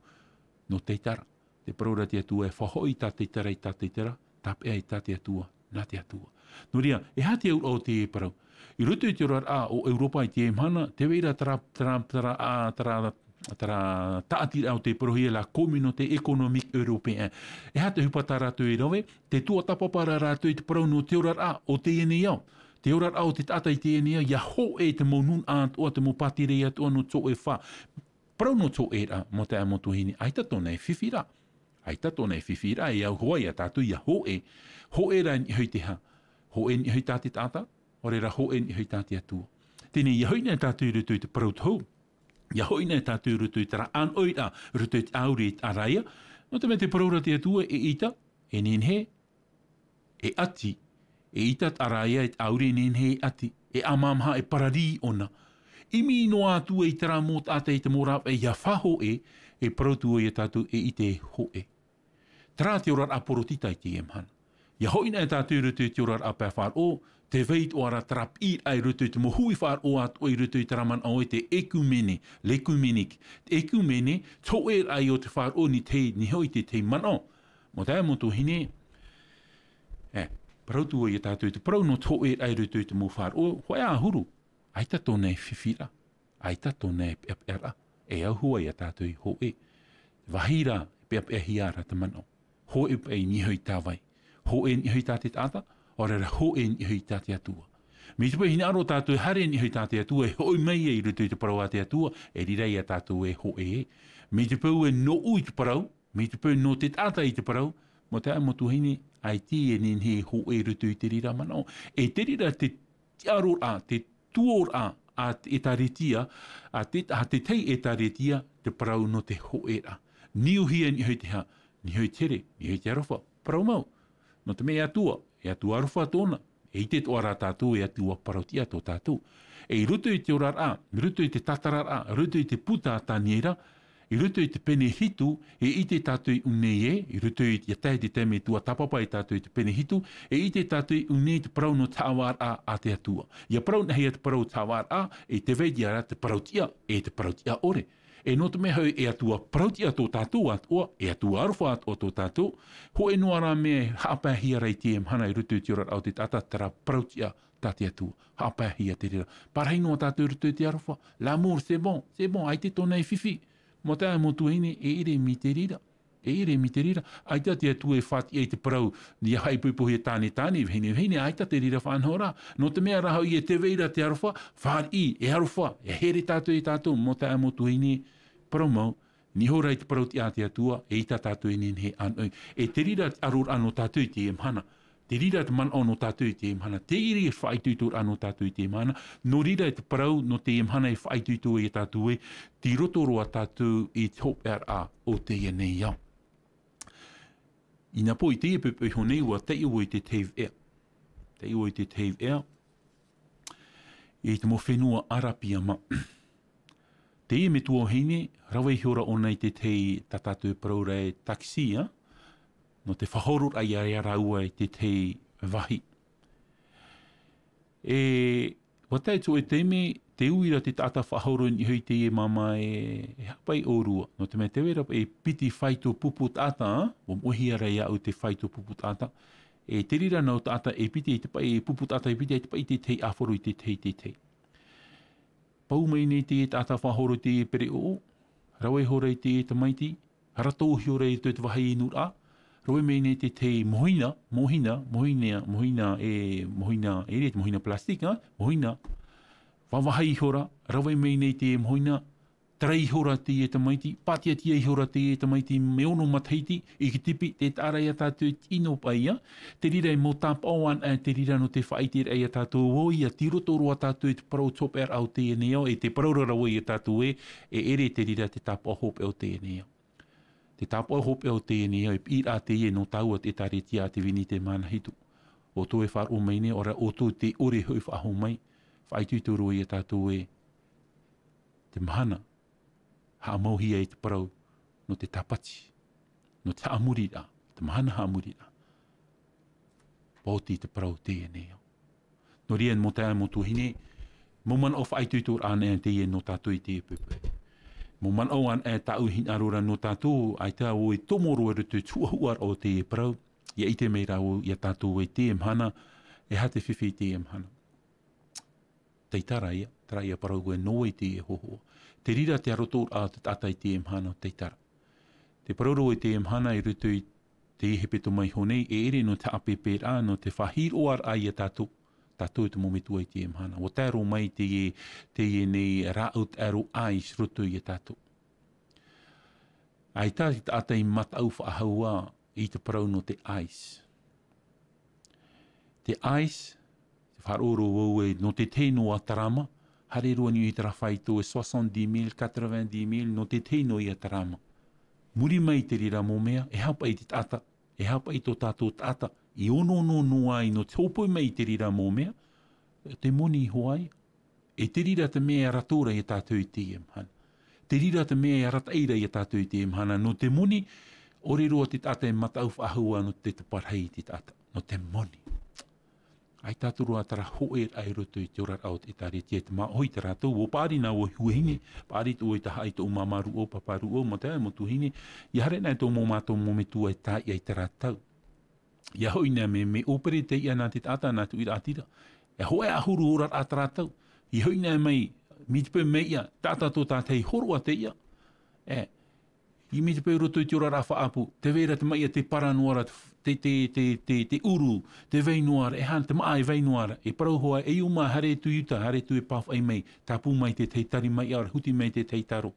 nō taitara. Te parau ra te Atua e faʻahoʻi tā taitara i tā taitara, tāpeʻa i tā te Atua, nā te Atua. Nō reira, e aha te auraʻa o te parau? I roto i te oraraʻa o ʻEuropa i teie mahana, tē vai ra terā, terā, terā, ā, terā, terā tāʻatiraʻa o tē parauhia la Communauté économique européenne. E aha te ʻohipa tā rātou e rave? Te tuatāpapa ra rātou i te parau nō te oraraʻa o teie nei ao. Te oraraʻa o te taʻata i teie nei ao, ʻia hōʻē te mau nūnaʻa atoʻa, te mau pātireia atoʻa nō te hōʻē fā. Parau nō te hōʻēraʻa, mau taeaʻe, mau tuahine, ʻaita tōna e fifi ra. ʻAita tōna e fifi ra, e au hoʻi ia tātou ʻia hōʻē. Hōʻē ra i niʻa i te aha? Hōʻē i niʻa i tā te taʻata, ʻaore ra hōʻē i niʻa i tā te Atua. Teie nei, ʻia hoʻi na tātou i roto i te parau tohu. ʻIa hoʻi na tātou i roto i terā ʻānoʻiraʻa, i roto i te ʻāuri e te ʻaraia. Nō te mea te parau ra te Atua, eʻita, e nehenehe, e ʻati, eʻita te ʻaraia, e te ʻāuri, e nehenehe e ʻati, e ʻāmāmāha, e pararī ʻōna. ʻImi noa atu i terā mau taʻata, i te mau rāveʻa ʻia faʻahōʻē, e parau atu ia tātou, eʻita, e hōʻē. Terā te oraraʻa poritita i teie mahana. ʻIa hoʻi na tātou i roto i te oraraʻa pae faʻaroʻo, tē vai atoʻa ra terā piʻiraʻa i roto i te mau hui faʻaroʻo atoʻa i roto i terā manaʻo e te ʻekumene, l'œcuménique. Te ʻekumene, te hōʻēraʻa o te faʻaroʻo i niʻa i te tahi, niʻa i te tahi manaʻo. Mau taeaʻe, mau tuahine, e, parau atu ia tātou i te parau nō te hōʻēraʻa i roto i te mau faʻaroʻo, hōʻē ā huru, ʻaita tōna e fifi ra, ʻaita tōna e peʻapeʻa ra, e au hoʻi ia tātou i hōʻē. Vāhi ra, peʻapeʻahia ra te manaʻo. Hōʻē paʻi i niʻa i tā vai. Hōʻē i niʻa i tā te taʻata, ʻaore ra hōʻē i niʻa i tā te Atua. Mai te peu e hinaʻaro tātou e haere i niʻa i tā te Atua, e hoʻi mai ai i roto i te parau a te Atua, e riro ia tātou e hōʻē. Mai te peu e nōʻu i te parau, mai te peu nō te taʻata i te parau, mau taeaʻe, mau tuahine, ʻaita e nehenehe e hōʻē i roto i te reira manaʻo. E te reira te tiʻaroraʻa, te tuoraʻa a te ʻĒtārētia, a te, a te tahi ʻĒtārētia, te parau nō te hōʻēraʻa. Niuhia i niʻa i te aha? Niʻa i te here, niʻa i te aroha, parau mau. Nō te mea e Atua, e Atua aroha tōna, e ʻite atoʻa ra tātou, e Atua parau-tiʻa tō tātou. E i roto i te oraraʻa, i roto i te tātararaʻa, i roto i te puta a Taniera, i roto i te pene hitu, e ʻite tātou i ʻō nei ē, i roto i te, ʻia tae te taime e tuatāpapa ai tātou i te pene hitu, e ʻite tātou i ʻō nei te parau nō te haʻavāraʻa a te Atua. ʻIa parau-nahia te parau te haʻavāraʻa, e tē vai ra te parau-tiʻa, e te parau-tiʻa ʻore. E nō te mea hoʻi, e Atua parau-tiʻa tō tātou atoʻa, e Atua aroha atoʻa tō tātou, hōʻē noa ra mea e haʻapaehia ra i teie mahana i roto i te oraraʻa o te taʻata, terā parau-tiʻa tā te Atua. Haʻapaehia te reira. Parahi noa tātou i roto i te aroha. L'amour, c'est bon, c'est bon, ʻaita tōna e fifi. Mau taeaʻe, mau tuahine, e ʻere mai te reira. E ʻere mai te reira. ʻAita te Atua e faʻatiʻa i te parau, ʻia faʻaipoipohia tāne tāne, vahine vahine, ʻaita te reira faʻanahoraʻa. Nō te mea rā hoʻi e tē vai ra te aroha, fāriʻi, e aroha, e here tātou ia tātou, mau taeaʻe, mau tuahine, parau mau, Niʻa iho ra i te parau-tiʻa a te Atua, eʻita tātou e nehenehe e ʻānoʻi. E te reira te ʻaroraʻa nō tātou i teie mahana. Te reira te manaʻo nō tātou i teie mahana. Te reira te faʻaitoitoraʻa nō tātou i teie mahana. Nō reira te parau nō teie mahana e faʻaitoito ai ia tātou ē, tei roto roa tātou i te hopeʻaraʻa o teie nei ao. Inapō i teie poʻipoʻi iho nei ʻua taiʻo vau i te tahi veʻa. Taiʻo vau i te tahi veʻa. I te mau fenua ʻĀrapia mā. Teie metua vahine, rave iho ra ʻōna i te tahi tā tātou e parau ra e taxi, ā? Nō te faʻahoro ra ia, ia rāua i te tahi vāhi. E, ʻua tae te hōʻē taime, tē ui ra te taʻata faʻahoro i niʻa i teie māmā ē, e haʻapaʻo ʻōrua. Nō te mea tē vai ra e piti faito pupu taʻata, ā? ʻUa moʻehia ra iāʻu te faito pupu taʻata. E te reira nau taʻata e piti i te paʻi, pupu taʻata e piti i te paʻi, te tahi ʻāfaro i te tahi, te tahi. Pau mai nei te taʻata faʻahoro i te pereʻoʻo, rave iho ra i te tamaiti, haratau iho ra i te vāhi inuraʻa, rave mai nei te tahi mōhina, mōhina, mōhina, mōhina, e, mōhina, e riro te mōhina plastic, ā? Mōhina, vāvāhi iho ra, rave mai nei te mōhina, Tarai ihora teie tamaiti, pātiatia ihora teie tamaiti mea ono matahiti, i te tipi, te taʻa ra ia tātou e tino paʻi ia, te reira e mau tāpaʻo ana, te reira nō te faʻaʻiteraʻa ia tātou ʻoia, tei roto roa tātou i te parau hopeʻa o teie nei ao, e te parau ra ʻoia ia tātou ē, e ʻere te reira te tāpaʻo hopeʻa o teie nei ao. Te tāpaʻo hopeʻa o teie nei ao, e piʻiraʻa teie nō tāua te ʻĒtārētia a te Vini te Mahana Hitu. ʻO tō e faʻaroʻo mai nei, ʻo rā ʻo tō te ʻore hoʻi faʻahou mai, faʻaitoito roa ia tātou ē, te mahana, haʻamauhia i te parau, nō te tāpati, nō te haʻamoriraʻa, te mahana haʻamoriraʻa. Paoti te parau teie nei ao. Nō reira, mau taeaʻe, mau tuahine, mau manaʻo faʻaitoitoraʻa ana teie nō tātou i teie poʻipoʻi. Mau manaʻo ana tāʻu e hinaʻaro ra nō tātou, ʻaita vau e tomo roa i roto i te huʻahuʻaraʻa o teie parau, ʻia ʻite mai ra vau ia tātou ē teie mahana, e aha te fifi i teie mahana. Taitara ia, terā ia parau ē nō vai teie hōhoʻa. Te reira te arotoraʻa o te taʻata i teie mahana, taitara. Te parau ra ē teie mahana i roto i te hepetoma iho nei, e ʻere nō te haʻapēpēraʻa, nō te faʻahiroʻaraʻa ia tātou, tātou te mau metua i teie mahana. ʻUa tae roa mai teie, teie nei rāʻau taʻero ice i roto ia tātou. ʻAita te taʻata i mataʻu faʻahou i te parau nō te ice. Te ice, te faʻaroʻo vau ē, nō te tahi noa tarama, haere roa niʻa i terā faito e soixante-dix mille, quatre-vingt-dix mille, nō te tahi noa ia tarama. Muri mai i te reira mau mea, e aha paʻi te taʻata, e aha paʻi tō tātou taʻata, i onoono noa ai nō te hōpoi mai i te reira mau mea, te moni iho ā ia. E te reira te mea e arataʻi ra ia tātou i teie mahana. Te reira te mea e arataʻi ra ia tātou i teie mahana. Nō te moni, ʻore roa te taʻata e mataʻu faʻahou nō te taparahi i te taʻata. Nō te moni. ʻAita atu roa terā hōʻēraʻa i roto i te oraraʻa o te ʻĒtārētia, te māʻohi tā rātou, ʻua paʻari nā vau e tuahine, paʻari atu vau i te haʻa i tōʻu māmā rūʻau, pāpā rūʻau, mau taeaʻe, mau tuahine, ʻia haere na tō mau mātou mau metua e tāiʻa i terā tau. ʻIa hoʻi na mai, mai ʻōpere te iʻa nā te taʻata, nā te uiraʻatira. E hōʻē ʻahuru oraraʻa terā tau. ʻIa hoʻi na mai, mai te peu mea iʻa, taʻata tō tātahi hōroʻa te iʻa. E, i mai te peu i roto i te oraraʻa faʻaʻapu, tē vai ra te maʻia, tē para noa ra, te, te, te, te, te ʻuru, tē vai noa ra, e aha, te māʻa e vai noa ra. E parau hoʻi, e ʻuma, haere atu i uta, haere atu e pāfaʻi mai, tāpū mai te tahi tari maʻia, ʻaore huti mai te tahi taro.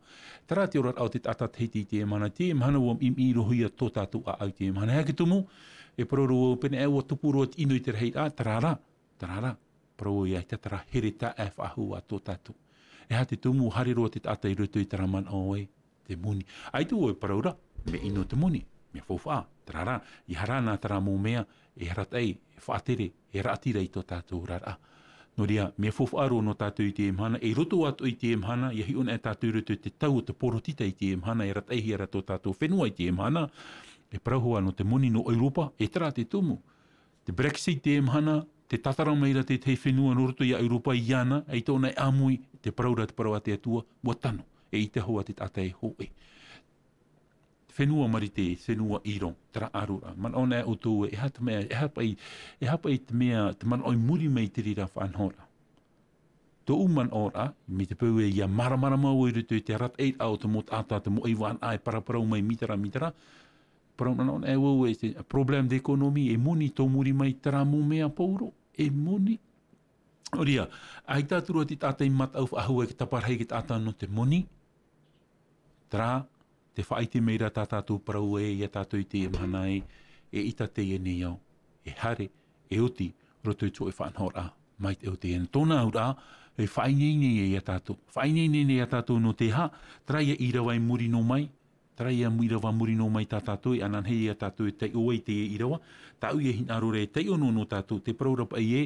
Terā te oraraʻa o te taʻata Tahiti i teie mahana, teie mahana ʻua ʻimi-, ʻimi roa ia tō tātou ʻāʻau i teie mahana. E aha te tumu, e parau ra vau, pēnei aʻe ʻua tupu roa te ʻino i te rahiraʻa, terā rā, terā rā. Parau ē, ʻaita terā heretaʻa faʻahou tō tātou. E aha te tumu, haere roa te taʻata i roto i terā manaʻo ē, te moni. ʻAita vau e parau ra, mea ʻino te moni, mea faufaʻa, terā rā, ʻia haere na terā mau mea, e arataʻi, e faʻatere, e raʻatira i tō tātou oraraʻa. Nō reira, mea faufaʻa roa nō tātou i teie mahana, i roto atoʻa i teie mahana, ʻia hiʻo na tātou i roto i te tau o te porotita i teie mahana, e arataʻihia ra tō tātou fenua i teie mahana, e parau hoʻi nō te moni nō ʻEuropa, e terā te tumu. Te Brexit teie mahana, tē tātara mai ra te tahi fenua nō roto ia ʻEuropa iāna, ʻaita ʻōna e ʻāmui, te parau ra te parau a te Atua, ʻua tano, eʻita hoʻi te taʻata e hōʻē. Fenua Marite, fenua Iran, terā ʻāroraʻa. Manaʻo na ʻoutou ē, e aha te mea, e aha paʻi, e aha paʻi te mea, te manaʻo i muri mai i te reira faʻanahoraʻa. Tōʻu manaʻoraʻa, mai te peu ē ʻia māramarama vau i roto i te arataʻiraʻa o te mau taʻata, te mau ʻaivānaʻa e paraparau mai, mitera, mitera. Parau na, na, e vau ē, te problème d'économie, e moni tō muri mai terā mau mea pauroa, e moni. Nō reira, ʻaita atu roa te taʻata i mataʻu faʻahou e te taparahi i te taʻata nō te moni. Terā, tē faʻaʻite mai ra tā tātou parau ē, ia tātou i teie mahana ē, eʻita teie nei ao, e haere, e oti, roto i te hōʻē faʻanahoraʻa, mai te au teie nei. Tōna auraʻa, e faʻaineine ia tātou. Faʻaineine ia tātou nō te aha, terā ia ʻīrava i muri noa mai, terā ia ʻīrava muri noa mai tā tātou, e ananahi ia tātou e taiʻo ai teie ʻīrava, tāʻu ia hinaʻaro ra e taiʻo noa nō tātou, te parau ra paʻi ē,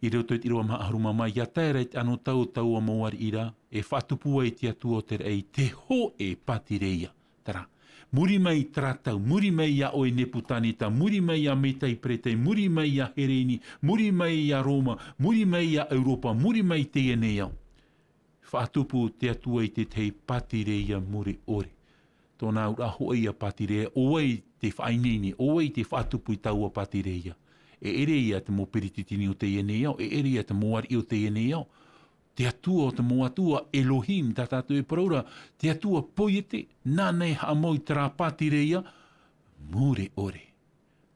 i roto i te ʻīrava maha ʻahuru mā maha, ʻia tae ra i te anotau o taua mau ariʻi ra, e faʻatupu ai te Atua o te raʻi, te hōʻē pātireia. Terā. Muri mai terā tau, muri mai iā ʻoe Nepukaneta, muri mai iā Metai Peretai, muri mai iā Hereni, muri mai iā Roma, muri mai iā ʻEuropa, muri mai teie nei ao. Faʻatupu te Atua i te tahi pātireia mure ʻore. Tōna auraʻa hōʻē ia pātireia, ʻo vai te faʻaineine, ʻo vai te faʻatupu i taua pātireia. E ʻere ia te mau peretiteni o teie nei ao, e ʻere ia te mau ariʻi o teie nei ao. Te Atua o te mau atua, Elohim, tā tātou e parau ra, te Atua poiete, nāna e haʻamau i terā pātireia mure ʻore.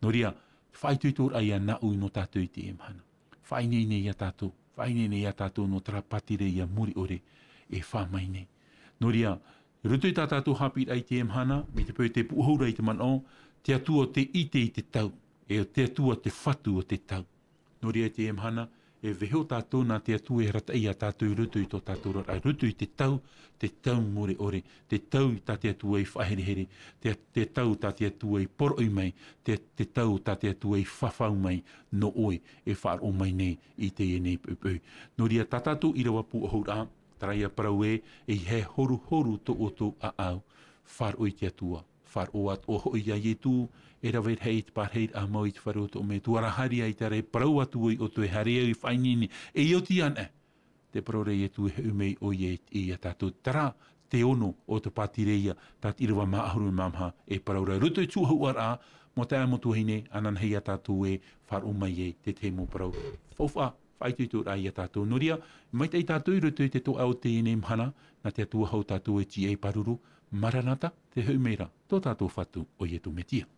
Nō reira, faʻaitoitoraʻa ia nāʻu nō tātou i teie mahana. Faʻaineine ia tātou, faʻaineine ia tātou nō terā pātireia mure ʻore e fā mai nei. Nō reira, i roto i tā tātou haʻapiʻiraʻa i teie mahana, mai te peu e puʻohou ra i te manaʻo, te Atua o te ʻite i te tau, e te Atua te fatu o te tau. Nō reira i teie mahana, e vaiiho tātou nā te Atua e arataʻi ia tātou i roto i tō tātou oraraʻa, i roto i te tau, te tau mure ʻore, te tau tā te Atua i faʻaherehere, te, te tau tā te Atua i poroʻi mai, te, te tau tā te Atua i fafau mai, nō ʻoe e faʻaroʻo mai nei i teie nei poʻipoʻi. Nō reira tā tātou ʻīrava puʻohou ra, terā ia parau ē, ʻeiaha e horuhoru tō ʻoutou ʻāʻau, faʻaroʻo i te Atua, faʻaroʻo atoʻa hoʻi ia Ietu, e rave rahi i te pārahiraʻa mau i te fare o tō Metua, haere ai terā e parau atu ʻoe i ʻoutou, e haere au i faʻaineine, e ʻia oti anaʻe. Te parau ra Ietu e hoʻi mai ʻoia ia tātou, terā te ono o te pātireia, tā te ʻīrava maha ʻahuru mā maha e parau ra, i roto i te tuhaʻa ra, mau taeaʻe, mau tuahine, ananahi ia tātou e faʻaroʻo mai ai te tahi mau parau. Faufaʻa, faʻaitoitoraʻa ia tātou. Nō reira, maitaʻi tātou i roto i te toʻa o teie nei mahana, nā te Atua hou tātou e tīaʻi pāruru, Maranata, te hoʻi mai ra tō tātou Fatu ʻo Ietu Metia.